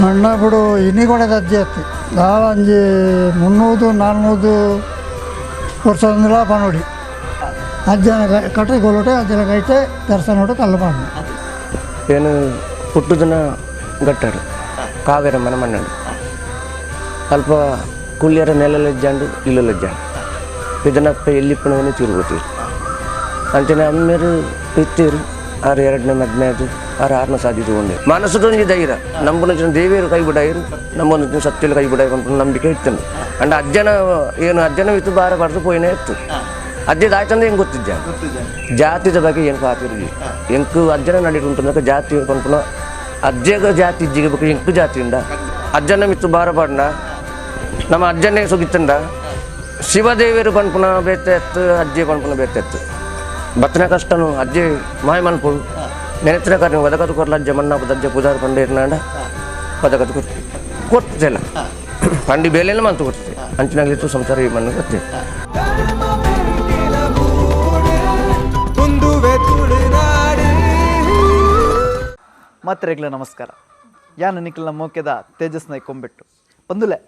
ಮಣ್ಣಾಪುಡು ಇನಿಕೊಡೆದ ಅಜ್ಜಿ ಅತ್ತು ದಾಲ ಒಂಜಿ 300 400 ವರ್ಷದಿಂದಲ ಪನೋಡಿ ಅಜ್ಜನ ಕಟ್ಟೆ ಕೊಲೋಟೆ ಅಜ್ಜನ ಕೈಟೆ ದರ್ಶನ ಕಲ್ಲು ಪಾಡು. ಏನು ಪುಟ್ಟುದನ ಗಟ್ಟಾಡು ಕಾವೇರಮ್ಮನ ಮಣ್ಣಾಡು ಅಲ್ಪ ಕುಳ್ಳಿಯರ ನೆಲಲಜ್ಜಾಂಡು ಇಲ್ಲಲಜ್ಜಾಂಡು ಇದನ್ನಪ್ಪ ಎಲ್ಲಿಪ್ಪಣವನ್ನೇ ತೀರ್ಬೋತೀರು ಅಂಚನೆ ಅಮ್ಮೇರು ಇತ್ತೀರು ಆರು ಎರಡನೇ ಮದ್ಮೇದು ಆರು ಆರನ ಸಾಧ್ಯತೆ ಉಂಡೆ ಮನಸ್ಸುದೊಂಜಿ ಧೈರ್ಯ ನಂಬುನ ದೇವಿಯರು ಕೈ ಬಿಡಾಯಿರು ನಮ್ಮೊಂದು ಸತ್ಯಲು ಕೈ ಬಿಡಾಯಿರು ಅಂತ ನಂಬಿಕೆ ಇತ್ತು. ಅಂಡ್ ಅಜ್ಜನ ಏನು ಅಜ್ಜನ ಇತ್ತು ಬಾರ ಬಾರ್ದು ಪೋಯಿನೇ ಇತ್ತು. ಅಜ್ಜದ ಆಯ್ತಂದ್ರೆ ಹೆಂಗೆ ಗೊತ್ತಿದ್ದ ಜಾತಿದ ಬಗ್ಗೆ ಏನು ಪಾತಿರ್ಗಿ ಎಂಕು ಅಜ್ಜನ ನಡೀತು ಉಂಟು ಜಾತಿ ಪನ್ಪುನ ಅಜ್ಜಗ ಜಾತಿ ಇಜ್ಜಿಗೆ ಬೇಕು ಎಂಕು ಜಾತಿಯಿಂದ ಅಜ್ಜನ ಮಿತ್ತು ಬಾರ ಬಾಡ್ನ ನಮ್ಮ ಅಜ್ಜನೇ ಸುಗಿತ್ತಂಡ ಶಿವದೇವಿಯರು ಪನ್ಪುನ ಬೇತೆತ್ತು ಅಜ್ಜಿ ಪನ್ಪುನ ಬೇತೆತ್ತು ಬತ್ತನ ಕಷ್ಟನು ಅಜ್ಜಿ ಮಾಯ ಮನ್ಪುಡು ನೆನೆತ್ತಿನ ಕಾರಣ ಒದಗದು ಕೊರ್ಲ ಅಜ್ಜ ಮಣ್ಣ ಅಜ್ಜ ಪೂಜಾರು ಪಂಡೇರ್ನಾಂಡ ಒದಗದು ಕೊರ್ತು ಕೊಡ್ತಿದ್ದೆಲ್ಲ ಪಂಡಿ ಬೇಲೆಲ್ಲ ಮಂತು ಕೊಡ್ತದೆ ಅಂಚಿನಾಗ್ಲಿತ್ತು ಸಂಸಾರ ಈ ಮಣ್ಣು ಗೊತ್ತೇ. ಮಾತ್ರೆಗಳ ನಮಸ್ಕಾರ. ಯಾನ ನಿಖಲ್ನ ಮೋಕೆದ ತೇಜಸ್ನ ಕೊಂಬೆಟ್ಟು ಪಂದುಲೆ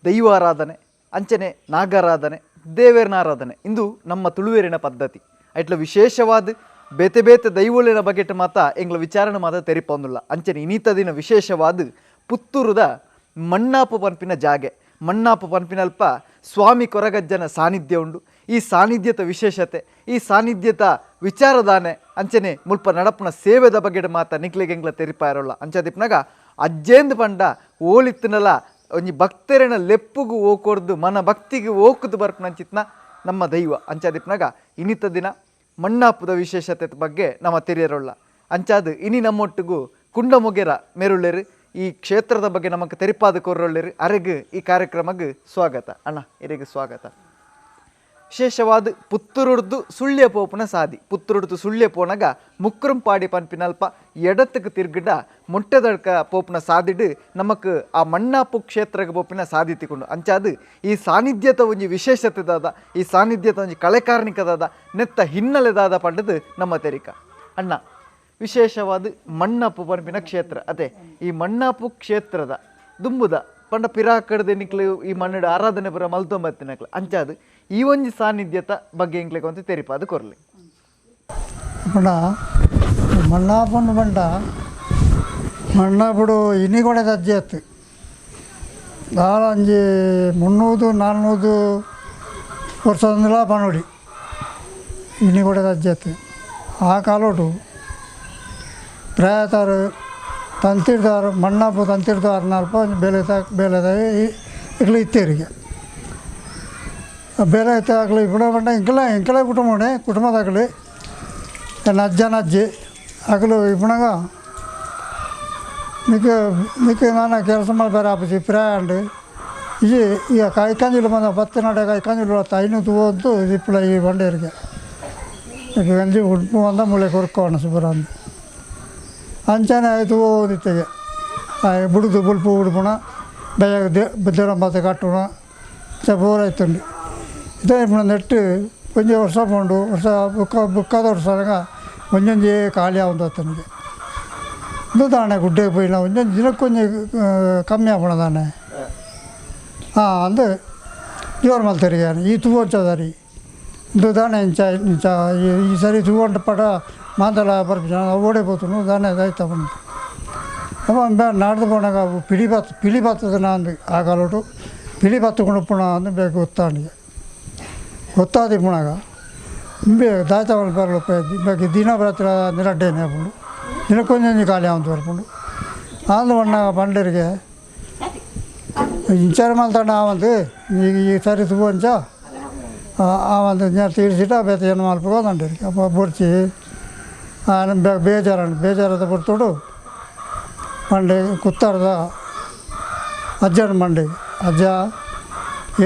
ದೈವ ಆರಾಧನೆ ಅಂಚನೆ ನಾಗಾರಾಧನೆ ದೇವೇರ್ನ ಆರಾಧನೆ ಇಂದು ನಮ್ಮ ತುಳುವೇರಿನ ಪದ್ಧತಿ. ಐಟ್ಲ ವಿಶೇಷವಾದ ಬೇತೆ ಬೇತೆ ದೈವಳಿನ ಬಗೆಟ್ ಮಾತ ಎಂಗ್ಲ ವಿಚಾರಣೆ ಮಾತ ತೆರಿಪೊಂದುಲ್ಲ. ಅಂಚನೆ ಇನಿತ ದಿನ ವಿಶೇಷವಾದ ಪುತ್ತೂರುದ ಮಣ್ಣಾಪು ಪನ್ಪಿನ ಜಾಗೆ ಮಣ್ಣಾಪು ಪನ್ಪಿನಲ್ಪ ಸ್ವಾಮಿ ಕೊರಗಜ್ಜನ ಸಾನ್ನಿಧ್ಯ ಉಂಡು. ಈ ಸಾನ್ನಿಧ್ಯದ ವಿಶೇಷತೆ ಈ ಸಾನ್ನಿಧ್ಯದ ವಿಚಾರದಾನೆ ಅಂಚನೆ ಮುಲ್ಪ ನಡಪುನ ಸೇವೆದ ಬಗೆಡ್ ಮಾತ ನಿಕ್ಲೆಗೆಂಗ್ಲ ತೆರಿಪಾಯರೊಲ್ಲ. ಅಂಚದಿಪ್ನಾಗ ಅಜ್ಜೇಂದ್ ಪಂಡ ಓಲಿತ್ತನಲ ಒಂಜಿ ಭಕ್ತರೆನ ಲೆಪ್ಪುಗು ಓಕೊರ್ದು ಮನ ಭಕ್ತಿಗೆ ಓಕುದು ಬರ್ಪುನಂಚಿತ್ನ ನಮ್ಮ ದೈವ. ಅಂಚಾದಿಪ್ನಾಗ ಇನಿತ ದಿನ ಮಣ್ಣಾಪುದ ವಿಶೇಷತೆ ಬಗ್ಗೆ ನಮ್ಮ ತೆರಿಯರೊಲ್ಲ. ಅಂಚಾದು ಇನಿ ನಮ್ಮೊಟ್ಟಿಗೂ ಕುಂಡಮೊಗೆರ ಮೇರುಳ್ಳೇರು ಈ ಕ್ಷೇತ್ರದ ಬಗ್ಗೆ ನಮಕ್ ತೆರಿಪಾದ ಕೊರ್ರೊಳ್ಳೇರು. ಅರೆಗ್ ಈ ಕಾರ್ಯಕ್ರಮಕ್ಕೆ ಸ್ವಾಗತ ಅಣ್ಣ, ಎರೆಗ್ ಸ್ವಾಗತ. ವಿಶೇಷವಾದ ಪುತ್ತೂರುಡ್ದು ಸುಳ್ಯ ಪೋಪುನ ಸಾದಿ ಪುತ್ತೂರುಡ್ದು ಸುಳ್ಯ ಪೋನಗ ಮುಕ್ರಂಪಾಡಿ ಪನ್ಪಿನಲ್ಪ ಎಡತ್ತಕ್ಕೆ ತಿರ್ಗಿಡ ಮೊಟ್ಟೆದಡ್ಕ ಪೋಪುನ ಸಾದಿಡು ನಮಕ್ ಆ ಮಣ್ಣಾಪು ಕ್ಷೇತ್ರಕ್ಕೆ ಪೋಪಿನ ಸಾದಿ ತಿಕೊಂಡು. ಅಂಚಾದು ಈ ಸಾನ್ನಿಧ್ಯತ ಒಂಜಿ ವಿಶೇಷತೆ ದಾದ ಈ ಸಾನ್ನಿಧ್ಯತ ಒಂಜಿ ಕಳೆಕಾರ್ಣಿಕದಾದ ನೆತ್ತ ಹಿನ್ನೆಲೆದಾದ ಪಂಡದು ನಮ್ಮ ತೆರಿಕ ಅಣ್ಣ. ವಿಶೇಷವಾದ ಮಣ್ಣಾಪು ಪನ್ಪಿನ ಕ್ಷೇತ್ರ ಅದೇ ಈ ಮಣ್ಣಾಪು ಕ್ಷೇತ್ರದ ದುಂಬುದ ಪಂಡ ಪಿರಾಕಡ್ದೆ ನಿಕ್ಲು ಈ ಮಣ್ಣು ಆರಾಧನೆ ಪುರ ಮಲ್ತೊಂಬತ್ತಿನಕ್ಲು ಅಂಚಾದು ಈ ಒಂಜಿ ಸಾನ್ನಿಧ್ಯತ ಬಗ್ಗೆ ಎಂಕ್ಲೆಗ್ ಒಂತೆ ತೆರಿಪಾದ ಕೊರ್ಲಿ. ಪಂಡ ಮಣ್ಣಾಪುಂಡು ಪಂಡ ಮಣ್ಣಾಪುಡು ಇನಿಕೊಡೆದ ಅಜ್ಜಿ ಅತ್ತು ದಾಲ ಒಂಜಿ 300 400 ವರ್ಷದಿಂದಲ ಪನೋಡಿ ಇನಿಕೊಡೆದ ಅಜ್ಜಿ ಅತ್ತು. ಆ ಕಾಲೋಟು ಪ್ರಾಯತಾರು ತಂತಿರ್ದಾರು ಮಣ್ಣಾಪು ತಂತಿರ್ದಾರು ನಾಲ್ಪ ಬೇಲೆ ಬೇಲೆದ ಇಕ್ಲು ಇತ್ತೇರಿಗೆ ಬೇಲೆ ಆಗಲಿ ಇಪ್ಪಡ ಪಂಡ ಎಂಕಲ ಎಂಕಲ ಕುಟುಂಬನೇ ಕುಟುಂಬದಾಗಲಿ ನನ್ನ ಅಜ್ಜನ ಅಜ್ಜಿ ಆಗಲು ಇಪ್ಪಣಗ ಮಿಕ್ಕ ಮಿಕ್ಕ ನಾನು ಕೆಲಸ ಮಲ್ಪೆರೆ ಆಪುಜಿ ಪ್ರಾಯ ಉಂಡು. ಇಜಿ ಈಗ ಕೈಕಂಜಿಲು ಬಂದ ಬತ್ತಿನಡೆ ಕೈಕಂಜಿಲು ಐನು ತೂವೊಂದು ಇಪ್ಪಳ ಈ ಬಂಡೇರಿಗೆ ಈಗ ಗಂಜಿ ಉಡುಪು ಬಂದ ಮೂಳೆ ಕೊರ್ಕೋಣ ಸುಬ್ಬರ ಅಂದು ಅಂಚನೆ ಆಯ್ತು ಓದಿತ್ತೆಗೆ ಬುಡುದು ಬುಲ್ಪು ಉಡುಪುಣ ಬೇಗ ದೇವರ ಕಟ್ಟುಣ ಪೂರ ಆಯ್ತುಂಡು. ಇದೇ ಇಪ್ಪಣ ನೆಟ್ಟು ಒಂಜಿ ವರ್ಷ ಪೋಂಡು ವರ್ಷ ಬುಕ್ಕ ಬುಕ್ಕದ ವರ್ಷ ಒಂಜೊಂಜಿ ಖಾಲಿ ಆವೊಂದು ಅತ್ತನಿಗೆ ಇಂದು ದಾನೆ ಗುಡ್ಡೆ ಪೋಯಿನ ಒಂಜೊಂಜಿ ದಿನಕ್ಕೊಂಜಿ ಕಮ್ಮಿ ಆಪುಣ ದಾನೆ ಹಾಂ ಅಂದು ಜೋರು ಮಲ್ತೆರಿಗೆ ಈ ತೂವೊಂಚದಾರಿ ಇಂದು ದಾನೆ ಇಂಚ ಇಂಚ ಈ ಸರಿ ತೂವಂಟ ಪಡ ಮಾಂತಲ ಬರ್ಪುಜ ಓಡೆ ಪೋತುಂಡು ದಾನೆ ದಾಯ್ತ ಪಂಡು. ಅವ ನಾಡ್ದು ಪೋನಾಗ ಪಿಲಿ ಬತ್ ಪಿಲಿ ಬತ್ತದ ಅಂದು ಆ ಕಾಲೋಟು ಪಿಲಿ ಬತ್ತುಕೊಂಡು ಪುಣ ಅಂದು ಬೇಕು ಗೊತ್ತಾಂಡಿಗೆ ಗೊತ್ತಾದಿ ಪುಣಾಗ ಇಂಬೆ ದಾಯ್ತ ಬರಲು ಬೇಕು ದಿನ ಬರತ್ರ ನಿರಡ್ಡೇನೆ ಆಪುಂಡು ದಿನಕ್ಕೊಂಜೊಂಜಿ ಖಾಲಿ ಆವೊಂದು ಬರ್ಪುಂಡು ಆಂದು ಬಣ್ಣಾಗ ಬಂಡರಿಗೆ ಇಂಚಾರ ಮಲ್ತಂಡ ಆವಂದು ಈಗ ಈ ಸರಿ ತೂವಂಚ ಆವಂದು ತೀರ್ಸಿಟ ಬೇತೆ ಏನು ಮಲ್ಪಗೋ ದಂಡರಿಗೆ ಅಪ್ಪ ಬೊರ್ಚಿ ಬೇಜಾರಂಡು ಬೇಜಾರದ ಬರ್ತೋಡು ಮಂಡೆ ಕುತ್ತಾರದ ಅಜ್ಜನ ಮಂಡೆ ಅಜ್ಜ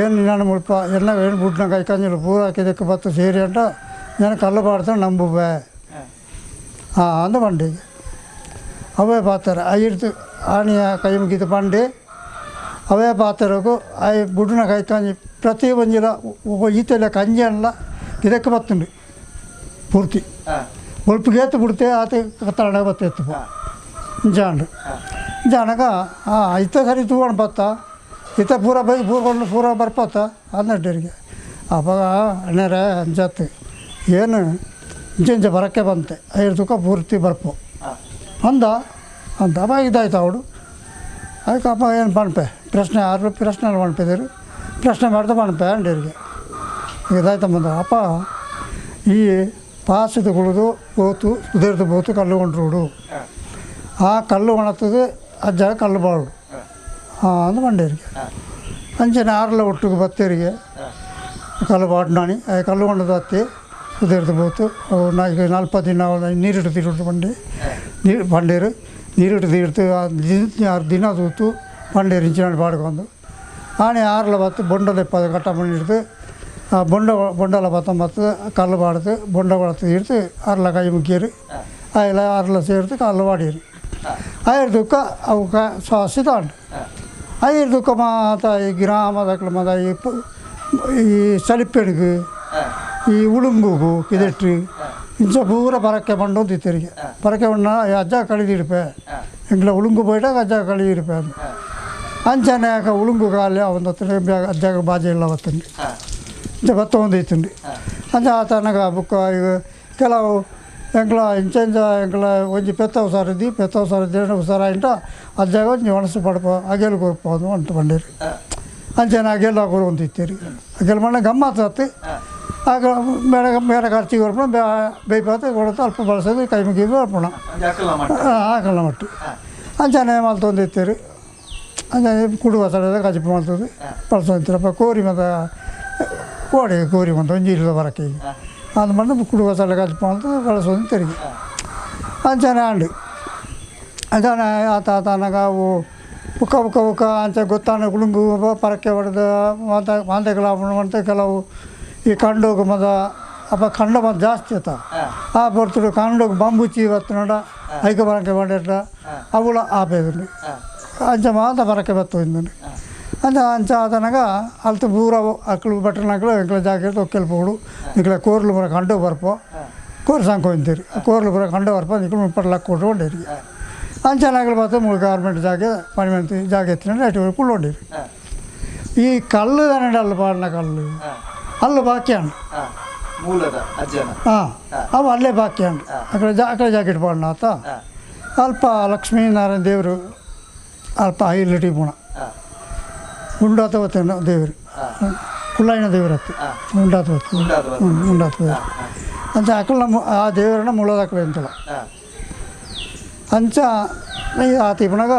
ಏನು ನಾನು ಮುಲ್ಪ ಎಲ್ಲ ಏನು ಬುಡ್ನ ಕೈ ಕಂಜಿಲು ಪೂರ ಕಿದಕ್ಕೆ ಬತ್ತು ಸೇರಿ ಅಂಟ ನಾನು ಕಲ್ಲು ಪಾಡ್ತಾನೆ ನಂಬುವೆ ಹಾಂ ಅಂದ ಮಂಡಿಗೆ ಅವೇ ಪಾತಾರೆ ಐರ್ತು ಆಣಿಯ ಕೈ ಮುಗಿದು ಪಂಡೆ ಅವೇ ಪಾತ್ರಕ್ಕೂ I ಬುಡ್ನ ಕೈ ಕಂಜಿ ಪ್ರತಿ ಒಂಜಿಲ ಈತೆಲ್ಲ ಕಂಜಿ ಅಲ್ಲ ಇದಕ್ಕೆ ಬತ್ತುಂಡು ಪೂರ್ತಿ ಒಲ್ಪು ಗೇತು ಬಿಡ್ತೆ ಆತ ಕತ್ತರಣ ಬತ್ತೆತ್ತು ಇಂಚಾಂಡು. ಜನಗ ಇತ್ತ ಸರಿ ತೂವಣ ಬತ್ತ ಇತ್ತ ಪೂರ ಬೈ ಪೂರ್ಕೊಂಡು ಪೂರ ಬರ್ಪತ್ತ ಅನ್ನಡ್ಡರಿಗೆ ಅವಾಗ ಅಣ್ಣರೇ ಅಂಜತ್ತು ಏನು ಇಂಚ ಬರೋಕ್ಕೆ ಬಂತೆ ಐದು ತುಕ ಪೂರ್ತಿ ಬರ್ಪು ಅಂದ ಅಂದ ಅವಾಗ ಇದಾಯ್ತು ಅವಳು ಅದಕ್ಕೆ ಅಪ್ಪ ಏನು ಪಣಪೆ ಪ್ರಶ್ನೆ ಆರು ಪ್ರಶ್ನೆ ಪಣಪಿದ್ರು ಪ್ರಶ್ನೆ ಮಾಡ್ದೆ ಪಣಪೆ ಅಂಡರಿಗೆ ಇದಾಯ್ತು ಬಂದ ಅಪ್ಪ ಈ ಪಾಸದ ಕುಳಿದು ಬೋತು ಸುಧೀರ್ದು ಬೋತು ಕಲ್ಲು ಕೊಂಡ್ರುಡು ಆ ಕಲ್ಲು ಒಣತದೆ ಅಜ್ಜ ಕಲ್ಲು ಬಾಳು ಹಾಂ ಅಂದು ಬಂಡೇರಿಗೆ ಅಂಚನೆ ಆರ್ಲ ಒಟ್ಟಿಗೆ ಬತ್ತೇರಿಗೆ ಕಲ್ಲು ಬಾಡ್ನಾಣಿ ಕಲ್ಲು ಕೊಂಡದ್ದು ಹತ್ತಿ ಸುಧೀರ್ದು ಬೋತು ನಾಲ್ಕು ನಾಲ್ಕು ದಿನ ನೀರಿಟ್ಟು ತೀರಿಟ್ಟು ಬಂಡೆ ನೀರು ಬಂಡೇರು ನೀರಿಟ್ಟು ತೀರ್ತು ಆರು ದಿನ ತೂತು ಬಂಡೇರು ಇಂಚಿನ ಬಾಡ್ಕೊಂಡು ಆಣೆ ಆರ್ಲ ಬತ್ತು ಬೊಂಡದ ಕಟ್ಟ ಹಿಡ್ದು ಆ ಬೊಂಡ ಬೊಂಡಲ ಬತ್ತ ಮತ್ತು ಕಲ್ಲು ಬಾಡ್ದು ಬೊಂಡ ಬಳತು ಹಿಡ್ದು ಆರ್ಲ ಕೈ ಮುಗ್ಗಿರು ಆಯ್ಲ ಆರ್ಲ ಸೇರ್ತು ಕಲ್ಲು ಬಾಡಿರು ಐರ್ ದುಃಖ ಅವು ಸ್ವಾಸಿ ತಾಂಡು ಐರ್ ದುಃಖ ಮಾತ ಈ ಗ್ರಾಮದ ಮಾತ ಈ ಈ ಚಲಿಪೆಡುಗು ಈ ಉಳುಂಗುಗು ಕಿದೆಟ್ಟು ಇಂಚ ಪೂರ ಪರಕ್ಕೆ ಬಂಡೊಂದಿತ್ತರಿಗೆ ಪರಕ್ಕೆ ಬಣ್ಣ ಅಜ್ಜ ಕಳಿದಿಡ್ಪೆ ಎಂಗ್ಲ ಉಳುಂಗು போயிட்டா ಅಜ್ಜ ಕಳಿದಿಡ್ಪೆ ಅಂದು ಅಂಚನೆ ಉಳುಂಗು ಕಾಲಿ ಅವನ ಅಜ್ಜಾಗ ಬಾಜೆ ಇಲ್ಲ ಬತ್ತಂಡು ಇಂಚ ಬತ್ತ ಒಂದು ಅಂಚ ಆತನಗ ಬುಕ್ಕ ಈಗ ಕೆಲವು ಎಂಕ್ಲ ಇಂಚ ಇಂಚ ಎಂಕ್ಲ ಒಂಜಿ ಪೆತ್ತ ಹುಷಾರಿದ್ದಿ ಪೆತ್ತ ಹುಷಾರಿದ್ದಿ ಹುಷಾರಾಯಿಂಟ ಅಜ್ಜಾಗ ಒಂಜಿ ಒಣಸು ಪಡಪ ಅಗೇಲು ಕೊರ್ಪ ಅಂತು ಬಂಡೇರಿ ಅಂಚನೆ ಅಗೇಲು ಕೊರು ಒಂದಿತ್ತೀರಿ ಅಗೇಲು ಮಣ್ಣ ಗಮ್ಮತ್ತು ಹತ್ತಿ ಆಗ ಬೇರೆ ಬೇರೆ ಖರ್ಚಿಗೆ ಕೊರ್ಪಣ ಬೇಯ್ಪಾತ ಕೊಡುತ್ತೆ ಅಲ್ಪ ಬಳಸೋದು ಕೈ ಮುಗಿದು ಅರ್ಪಣ ಹಾಕಲ್ಲ ಮಟ್ಟು ಅಂಚನೆ ಮಲ್ತೊಂದಿತ್ತೀರಿ ಅಂಚನೆ ಕುಡುವ ಸಡದ ಕಜಿಪು ಮಲ್ತದೆ ಬಳಸೊಂತಿರಪ್ಪ ಕೋರಿ ಮತ್ತು ಕೋಡಿ ಕೋರಿ ಬಂತು ಒಂಜಿ ಇಲ್ಲದ ಬರಕ್ಕೆ ಈಗ ಅದು ಬಂದು ಕುಡುವ ಸಲ ಕಜಿಪು ಮಲ್ತದೆ ಬಳಸೋದು ತಿರುಗಿ ಅಂಚನೆ ಅಂಡು ಅಂಚನೆ ಆತ ಆತನಗ ಅವು ಬುಕ್ಕ ಬುಕ್ಕ ಬುಕ್ಕ ಅಂಚೆ ಗೊತ್ತಾನ ಕುಳುಂಗು ಪರಕ್ಕೆ ಹೊಡೆದು ಮಾತ ಮಾಂತೆಗಳ ಅಂತ ಕೆಲವು ಈ ಕಂಡೋಗು ಮದ ಅಪ್ಪ ಕಂಡ ಬಂದು ಜಾಸ್ತಿ ಆತ ಆ ಬರ್ತಡು ಕಂಡೋಗು ಬಂಬುಚಿ ಬತ್ತನಡ ಐಕ ಬರಕ್ಕೆ ಬಂಡಿಟ್ಟ ಅವುಳ ಆಪೇದುಂಡು ಅಂಚ ಮಾತ ಬರಕ್ಕೆ ಬತ್ತು ಇಂದುಂಡು ಅಂಚ ಅಂಚ ಆತನಗ ಅಲ್ತು ಪೂರ ಅಕ್ಳು ಬಟ್ಟನಕ್ಳು ಎಂಕ್ಲ ಜಾಕೆಟ್ ಒಕ್ಕೆಲ್ ಪೋಡು ನಿಕ್ಲ ಕೋರ್ಲು ಬರ ಕಂಡು ಬರ್ಪೋ ಕೋರ್ ಸಂಕೋಂತೀರಿ ಕೋರ್ಲು ಬರ ಕಂಡು ಬರ್ಪೋ ನಿಕ್ಲು ಮುಪ್ಪಟ್ಟು ಲಕ್ಕ ಕೊಟ್ಟು ಹೊಂಡೇರಿ ಅಂಚನಾಗಲು ಬತ್ತ ಮೂರು ಗೌರ್ಮೆಂಟ್ ಜಾಗೆ ಪಣಿಮೆಂಟ್ ಜಾಗೆ ಎತ್ತಿನ ರೇಟ್ ಕುಳ್ಳೊಂಡಿರಿ ಈ ಕಲ್ಲು ತಾನೆ ಅಲ್ಲು ಪಾಡಿನ ಕಲ್ಲು ಅಲ್ಲು ಬಾಕಿ ಮೂಲದ ಅಜ್ಜನ ಹಾಂ ಅವು ಅಲ್ಲೇ ಬಾಕಿ ಅಂಡು ಅಕಡೆ ಜಾ ಅಕಡೆ ಜಾಕೆಟ್ ಪಾಡೋಣ ಆತ ಅಲ್ಪ ಲಕ್ಷ್ಮೀನಾರಾಯಣ ದೇವರು ಅಲ್ಪ ಐಲಿಟಿ ಪುಣ ಉಂಡಾತ ಬತ್ತೇನ ದೇವರು ಕುಳ್ಳಾಯಿನ ದೇವರತ್ತು ಉಂಡಾತ ಬತ್ತು ಉಂಡಾತ ಅಂಚ ಅಕಲ್ನ ಆ ದೇವರನ್ನ ಮೂಲದ ಅಕಲೆ ಅಂತಲ್ಲ ಅಂಚ ಆತ ಇಪ್ಪನಾಗ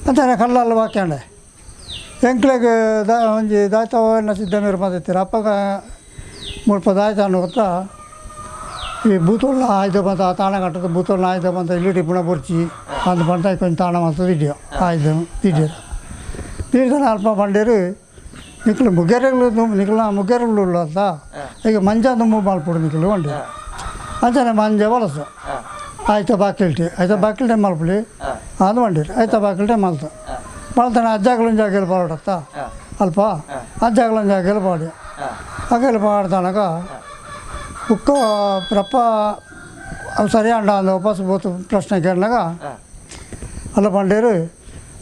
ಅಂಚನೆ ಕಲ್ಲಲ್ಲಿ ಬಾಕ್ಯಾಂಡೆ ಎಂಕ್ಲೆಗ್ the ಒಂಜಿ ದಾಯ್ತವ ಸಿದ್ಧ ಮಾತಿತ್ತೀರ ಅಪ್ಪಗ ಮುಲ್ಪ ದಾಯ್ತ ಅನ್ನೋ ಈ ಬೂತೊಳ್ಳ ಆಯ್ದ ಬಂತ ತಾಣ ಕಟ್ಟದ ಬೂತೊಳ್ಳ ಆಯ್ದ ಬಂತ ಇಲ್ಲಿ ಪುಣ ಬೊರ್ಚಿ ಅಂದ್ ಬಂತ ಕೊಂಚ ತಾಣ ಮಾಡ್ತದೆ ಇಡಿಯೋ ಆಯ್ದ ದಿಢೀರ್ ದಿಢೀರ್ ಅಲ್ಪ ಬಂಡೇರು ನಿಕ್ಲು ಮುಗ್ಗೇರುಗಳು ನಿಕ್ಲ ಮುಗ್ಗೇರುಗಳು ಅಂತ ಈಗ ಮಂಜ ತುಂಬ ಮಲ್ಪುಡು ನಿಕ್ಲು ಬಂಡೇರು ಅಂಚನೆ ಮಂಜ ಬಲಸು ಆಯ್ತು ಬಾಕಿಲ್ಟಿ ಆಯ್ತು ಬಾಕಿಲ್ಟೆ ಮಲ್ಪುಲಿ ಅದು ಬಂಡೀರಿ ಆಯ್ತು ಬಾಕಿಲ್ಟೆ ಮಲ್ತು ಮಲ್ತಾನೆ ಅಜ್ಜಾಗ್ಲೊಂದು ಜಾಗೇಲಿ ಪಾಡತ್ತ ಅಲ್ಪ ಅಜ್ಜಾಗ್ಲೊಂದು ಜಾಗೇಲಿ ಪಾಡಿ ಅಗೇಲಿ ಪಾಡ್ತಾನಕ ಉಕ್ಕ ಪ್ರಪ್ಪ ಅವು ಸರಿ ಅಂಡ ಅಂದ ಉಪವಾಸ ಬೋತು ಪ್ರಶ್ನೆ ಕೇಳಿನಾಗ ಅಲ್ಲ ಬಂಡೇರು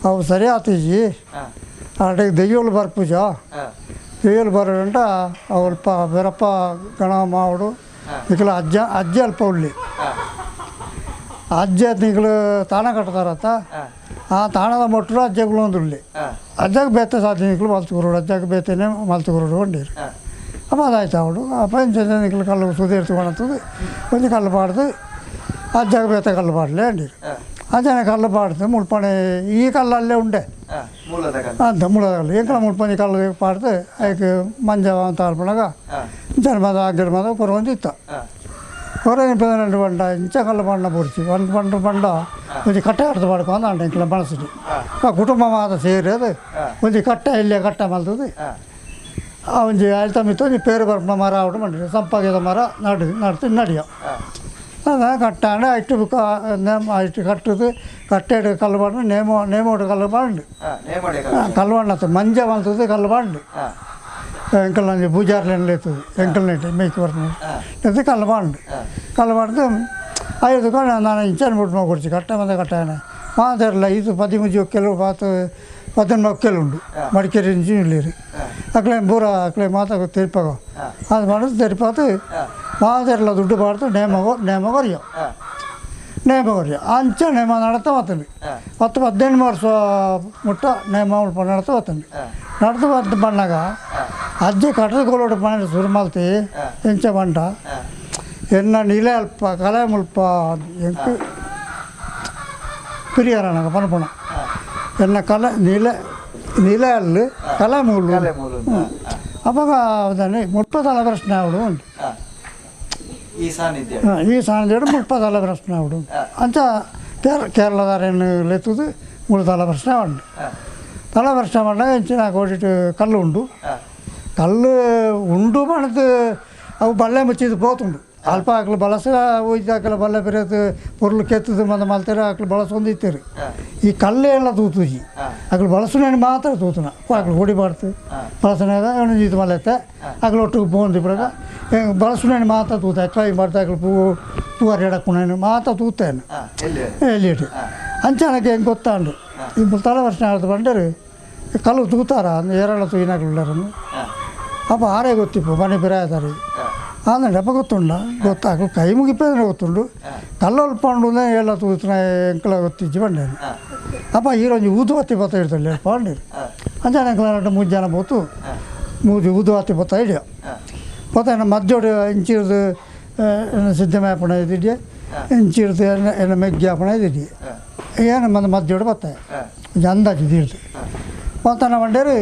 ಅವು ಸರಿ ಆತೀಜಿ ಆಟಕ್ಕೆ ದೆಯ್ಯೋಳು ಬರ್ಪೂಜ ದೆಯ್ಯೋಳು ಬರೋದಂಟ ಅಲ್ಪ ಬೇರಪ್ಪ ಗಣ ಮಾವಡು ನಿಕ್ಲ ಅಜ್ಜ ಅಜ್ಜಿ ಅಲ್ಪ ಉಳ್ಳಿ ಅಜ್ಜ ನಿಕ್ಲು ತಾಣ ಕಟ್ತಾರತ್ತ ಆ ತಾಣದ ಮೊಟ್ಟರು ಅಜ್ಜಗಳು ಒಂದು ಉಳ್ಳಿ ಅಜ್ಜಗೆ ಬೇತೆ ಸಾಧ್ಯ ನಿಕ್ಲು ಮಲ್ತು ಅಜ್ಜಗೆ ಬೇತೆನೆ ಮಲ್ತು ಹೊಂಡೀರಿ ಅಪ್ಪ ಅದಾಯ್ತು ಅವಳು ಅಪ್ಪ ಇಂಚ ನಿಕ್ಲು ಕಲ್ಲು ಸುಧೀರ್ತು ಒಂಜಿ ಕಲ್ಲು ಪಾಡ್ದು ಅಜ್ಜಗೆ ಬೇತೆ ಕಲ್ಲು ಪಾಡಲೆ ಅಂಡೀರಿ ಅಂಚನೆ ಕಲ್ಲು ಪಾಡ್ದು ಮುಳ್ಪಣೆ ಈ ಕಲ್ಲು ಅಲ್ಲೇ ಉಂಡೆ ಅಂತ ಮೂಲದ ಕಲ್ಲು ಎಂಕಲ ಮುಳ್ಪಣಿ ಕಲ್ಲು ಪಾಡ್ದು ಅದಕ್ಕೆ ಮಂಜ ಅಂತ ಅಲ್ಪಣಗ ಇಂಚನೆ ಮದ ಅಗ್ಗಡ ಮದ ಕೊರೊಂದಿತ್ತ ಕೊರ రెండు ಬಂಡ ಇಂಚ ಕಲ್ಲು ಬಂಡ ಬುರ್ಚಿ ಒಂದು ಬಂಡ ಬಂಡ ಒಂಜಿ ಕಟ್ಟೆ ಆಡ್ದು ಪಾಡ್ಕೊಂಡು ಅಂಡ ಎಂಕಲ ಮನಸ್ಸು ಆ ಕುಟುಂಬ ಮಾತ ಸೇರಿ ಅದು ಒಂಜಿ ಕಟ್ಟೆ ಇಲ್ಲೇ ಕಟ್ಟೆ ಮಲ್ತದೆ ಆ ಒಂಜಿ ಆಯ್ತ ಮಿತ್ತು ಒಂಜಿ ಪೇರು ಬರ್ಪುನ ಮರ ಆವಡು ಮಂಡಿ ಸಂಪಾಗೆದ ಮರ ನಡು ನಡ್ತು ನಡಿಯೋ ಅದ ಕಟ್ಟಾಂಡ ಇಟ್ಟು ಬುಕ್ಕ ನೇಮ ಇಟ್ಟು ಕಟ್ಟುದು ಕಟ್ಟೆಡು ಕಲ್ಲು ಬಾಂಡು ನೇಮೋ ನೇಮೋಡು ಕಲ್ಲು ಬಾಂಡು ಕಲ್ಲು ಬಾಂಡು ಮಂಜ ಮಲ್ತದೆ ಕಲ್ಲು ಬಾಂಡು ಎಂಕಲ್ ಒಂಜಿ ಪೂಜಾರ್ಲೆನ್ ಇರ್ತದೆ ಎಂಕಲ್ ನೆಟ್ಟು ಮೇಯ್ಕ್ ಬರ್ತದೆ ಅದು ಕಲ್ಲು ಬಾಂಡು ಕಲ್ಲು ಬಾಂಡು ಐದು ನಾನು ಇಂಚನ್ ಬಿಟ್ಟು ಕುಡ್ಚಿ ಕಟ್ಟೆ ಬಂದ ಕಟ್ಟಾನೆ ಮಾತಾಡಲ್ಲ ಇದು 13 ಒಕ್ಕೆಲು ಪಾತ 18 ಒಕ್ಕೆಲು ಉಂಡು ಮಡಿಕೇರಿ ಇಂಜಿನಿಯರ್ ಅಕ್ಲೆ ಪೂರ ಅಕ್ಲೆ ಮಾತಾಗ ತೆರಿಪಾಗ ಅದು ಮಾಡೋದು ತೆರಿಪಾತು ಮಾತಾಡಲ್ಲ ದುಡ್ಡು ಪಾಡ್ತು ನೇಮ ಕೊರಿಯೋ ನೇಮ ಕೊರಿಯೋ ಅಂಚ ನೇಮ ನಡತ ಬತ್ತಂಡು 10 15 ವರ್ಷ ಮುಟ್ಟ ನೇಮ ನಡತ ಬತ್ತಂಡು ನಡ್ದು ಬಂದು ಬಂದಾಗ ಅಜ್ಜಿ ಕಟ್ಟದ ಕೋಲೋಡು ಪಂಡ ಶುರು ಮಲ್ತಿ ಎಂಚ ಬಂಡ ಎನ್ನ ನಿಲೆ ಅಲ್ಪ ಕಲೆ ಮುಲ್ಪ ಎಂಕ್ ಪಿರಿಯರನಾಗ ಪನಪುಣ ಎನ್ನ ಕಲೆ ನಿಲೆ ನಿಲೆ ಅಲ್ಲಿ ಕಲೆ ಮೂಲು ಅವಾಗ ಅದನ್ನೇ ಮುಲ್ಪ ತಲ ಪ್ರಶ್ನೆ ಅವಡು ಉಂಟು ಈ ಸಾನ್ನಿಧ್ಯ ಈ ಸಾನ್ನಿಧ್ಯ ಮುಲ್ಪ ತಲ ಪ್ರಶ್ನೆ ಅವಡು ಅಂಚ ಕೇರಳದಾರೇನು ಲೆತ್ತದು ಮೂಳು ತಲ ಪ್ರಶ್ನೆ ಉಂಟು ತಲ ಪ್ರಶ್ನೆ பண்ணாಗ ಎಂಚಿನ ಕೋಟಿಟ್ಟು ಕಲ್ಲು ಉಂಡು ಕಲ್ಲು ಉಂಡು ಪಣದು ಅವು ಬಲ್ಲೆ ಮುಚ್ಚಿದ್ದು ಪೋತುಂಡು ಅಲ್ಪ ಆಕಲು ಬಳಸ ಹೋಯ್ತು ಬಲ್ಲೆ ಬೆರೆದು ಪೊರ್ಲು ಕೆತ್ತದು ಮಂದ ಮಲ್ತಾರೆ ಆಕಲು ಬಳಸೊಂದು ಇತ್ತಾರೆ ಈ ಕಲ್ಲೇ ಎಲ್ಲ ತೂತುಜಿ ಆಕಲು ಬಳಸುನೇನು ಮಾತ್ರ ತೂತುನ ಆಕಲು ಹೊಡಿ ಬಾರ್ತು ಬಳಸನಾಗ ಇದು ಮಲೆತ್ತೆ ಆಕಲು ಒಟ್ಟಿಗೆ ಪೋಂದು ಇಪ್ಪಗ ಬಳಸುನೇನು ಮಾತ್ರ ತೂತ ಕೈ ಮಾಡ್ತಾ ಆಕಲು ಪೂ ಪೂವಾರಿ ಎಡಕ್ಕುನೇನು ಮಾತ್ರ ತೂತೇನು ಎಲ್ಲಿಟ್ಟು ಅಂಚಾನಕ್ಕೆ ಹೆಂಗೆ ಗೊತ್ತಾಂಡು ಈ ತಲೆ ವರ್ಷ ಆಡ್ದು ಬಂಡರು ಕಲ್ಲು ತೂತಾರ ಏರಳ ತೂಯಿನಾಗಲುಳ್ಳರನ್ನು ಅಪ್ಪ ಆರೇ ಗೊತ್ತಿಪ್ಪು ಮನೆ ಬಿರಾಯದಾರಿ ಆಂದಂడి ಅಪ್ಪ ಗೊತ್ತುಂಡ ಗೊತ್ತಾಗ ಕೈ ಮುಗಿಪೇದ್ರೆ ಗೊತ್ತುಂಡು ಕಲ್ಲೊಲ್ ಪಂಡು ಎಲ್ಲ ತೂತನ ಎಂಕಲ ಗೊತ್ತಿಜ್ಜಿ ಬಂಡೇನು ಅಪ್ಪ ಈರೊಂಜಿ ಊದುವತ್ತಿ ಬತ್ತ ಇಡ್ತಲ್ಲ ಪಾಂಡೇರು ಅಂಚಾನ ಎಂಕಲ ಮೂರು ಜನ ಬೋತು ಮೂಜಿ ಊದುವತ್ತಿ ಬತ್ತ ಹಿಡಿಯೋ ಬತ್ತ ಮದ್ದೋಡು ಇಂಚಿರ್ದು ಸಿದ್ದಮಾಪಣ ಇದ್ದಿದ್ದೆ ಇಂಚಿರ್ದು ಎನ್ನ ಮೆಗ್ಗ್ಯಾಪಣ ಇದ್ದಿದ್ದೆ ಏನು ಮಂದ ಮದ್ದೋಡು ಬತ್ತ ಅಂದಾಜು ಇದ್ದಿರ್ದು ಬತ್ತಾನ ಬಂಡೇರು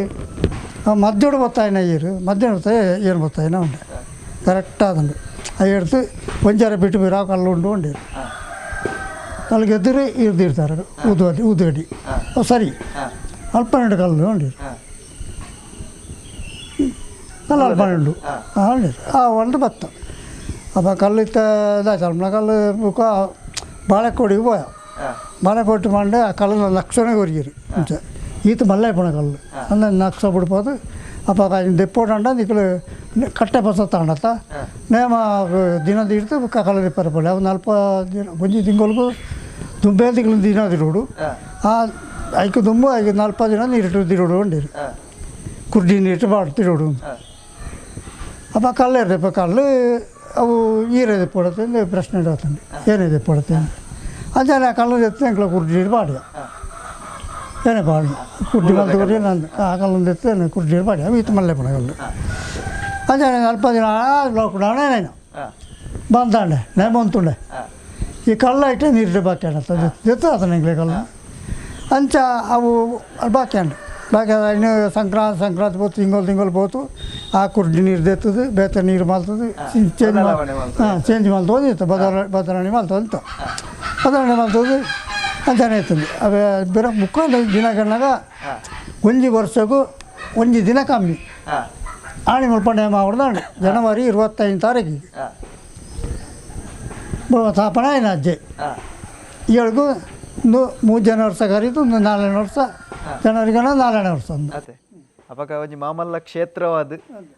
ಮದ್ದೋಡು ಬತ್ತಾಯಿನ ಈರು ಮಧ್ಯಾಹ್ನ ಬತ್ತಾಯ ಏನು ಬತ್ತಾಯಿನ ಉಂಡೆ ಕರೆಕ್ಟ್ ಆದಂಡು ಅಯ್ಯಡ್ತು ಒಂಜಾರ ಬಿಟ್ಟು ಬಿರಾ ಕಲ್ಲು ಉಂಡು ಉಂಡೇರು ಕಲ್ಲು ಗೆದ್ದರೆ ಇರ್ದಿರ್ತಾರೆ ಊದುವಡಿ ಊದುಗಡ್ಡಿ ಸರಿ ಅಲ್ಪ 12 ಕಲ್ಲು ಉಂಡೇರು ಕಲ್ಲು ಅಲ್ಪ 12 ಉಂಡೇರು ಆ ಒಂದು ಬತ್ತ ಅಪ್ಪ ಕಲ್ಲು ಇತ್ತ ಇದಾಯ್ತು ಕಲ್ಲು ಬುಕ್ಕ ಬಾಳೆಕೋಡಿಗೆ ಪೋಯ ಬಾಳೆಕೋಟಿ ಮಾಡಿ ಆ ಕಲ್ಲು ಲಕ್ಷಣೆ ಕೊರಿಯರು ಮುಂಚೆ ಈತ ಮಲ್ಲೆ ಪೋಣ ಕಲ್ಲು ಅಂದ ನಕ್ಷ ಬಿಡ್ಬೋದು ಅಪ್ಪ ದೆಪ್ಪೋಟಂಡ ನಿಕ್ಕಲು ಕಟ್ಟೆ ಬಸ ತಾಂಡತ್ತ ನೇಮ ದಿನ ದಿಡ್ತು ಕಲ್ಲು ದಿಪ್ಪರ ಪೋಲೆ ಅವು ನಲ್ಪ ದಿನ ಒಂಜಿ ತಿಂಗಳಿಗೆ ದುಂಬೆ ತಿಂಗಳು ದಿನ ತಿರುಡು ಆ ಐಕು ದುಂಬು ಐಕು ನಲ್ಪ ದಿನ ನೀರಿಟ್ಟು ತಿರುಡು ಉಂಡಿರು ಕುರ್ಡಿ ನೀರು ಬಾಡು ತಿರುಡು ಅಪ್ಪ ಕಲ್ಲು ಇರ್ತಪ್ಪ ಕಲ್ಲು ಅವು ಈರೆ ದೆಪ್ಪೊಡತ್ತೆ ಪ್ರಶ್ನೆ ಇಡತ್ತಂడి ಏನೇ ದೆಪ್ಪೊಡತ್ತೆ ಅಂಚಾನೆ ಆ ಕಲ್ಲು ಎತ್ತು ಎಂಕ್ಲ ಕುರ್ಡಿ ನೀರು ಪಾಡಿದ ಏನೇ ಪಾಡು ಕುರ್ಡಿ ಮಲ್ತು ಕೊರಿ ನಾನು ಆ ಕಲ್ಲೊಂದು ಎತ್ತು ಕುರ್ಡಿ ನೀರು ಪಾಡಿ ಅವು ಈತ ಮಲ್ಲೆ ಪಣ ಕಲ್ಲು ಅಂಚಾನೆ ನಲ್ಪ ದಿನ ಲಾಕ್ಡೌನ್ ಏನೇನು ಬಂದಾಂಡೆ ನೇಮಂತುಂಡೆ ಈ ಕಳ್ಳ ಇಟ್ಟೆ ನೀರು ಬಾಕಿ ಅಂಡ ಎತ್ತು ಆತನ ಎಂಕ್ಲೆ ಕಲ್ಲು ಅಂಚ ಅವು ಬಾಕಿ ಅಂಡು ಬಾಕಿ ಇನ್ನು ಸಂಕ್ರಾಂತಿ ಸಂಕ್ರಾಂತಿ ಪೋತು ತಿಂಗಳು ತಿಂಗಳು ಪೋತು ಆ ಕುರ್ಡಿ ನೀರು ದೆತ್ತದು ಬೇತ ನೀರು ಮಲ್ತದು ಚೇಂಜ್ ಹಾಂ ಚೇಂಜ್ ಮಲ್ತೋದು ಇತ್ತು ಬದಲಾವಣೆ ಮಲ್ತೋದು ಬದಲಾವಣೆ ಮಲ್ತೋದು ಅಂತಾನೆ ಇರ್ತದೆ ಅವೇ ಬೇರೆ ಮುಕ್ಕಾಲು ದಿನ ಕಣ್ಣಾಗ ಒಂಜಿ ವರ್ಷಕ್ಕೂ ಒಂಜಿ ದಿನ ಕಮ್ಮಿ ಆಣಿ ಮುಲ್ಪ ನೇಮ ಹೊಡೆದಾಂಡು ಜನವರಿ 25 ತಾರೀಕಿಗೆ ಸ್ಥಾಪನೆ ಆಯ್ನ ಅಜ್ಜೆ ಏಳ್ಗೂ 3 ಜನ ವರ್ಷ ಕರೀತು ಒಂದು 4ನೇ ವರ್ಷ ಜನವರಿಗಣ 4ನೇ ವರ್ಷ ಒಂದು ಅದೇ ಅಪಕ ಒಂಜಿ ಮಾಮಲ್ಲ ಕ್ಷೇತ್ರವಾದ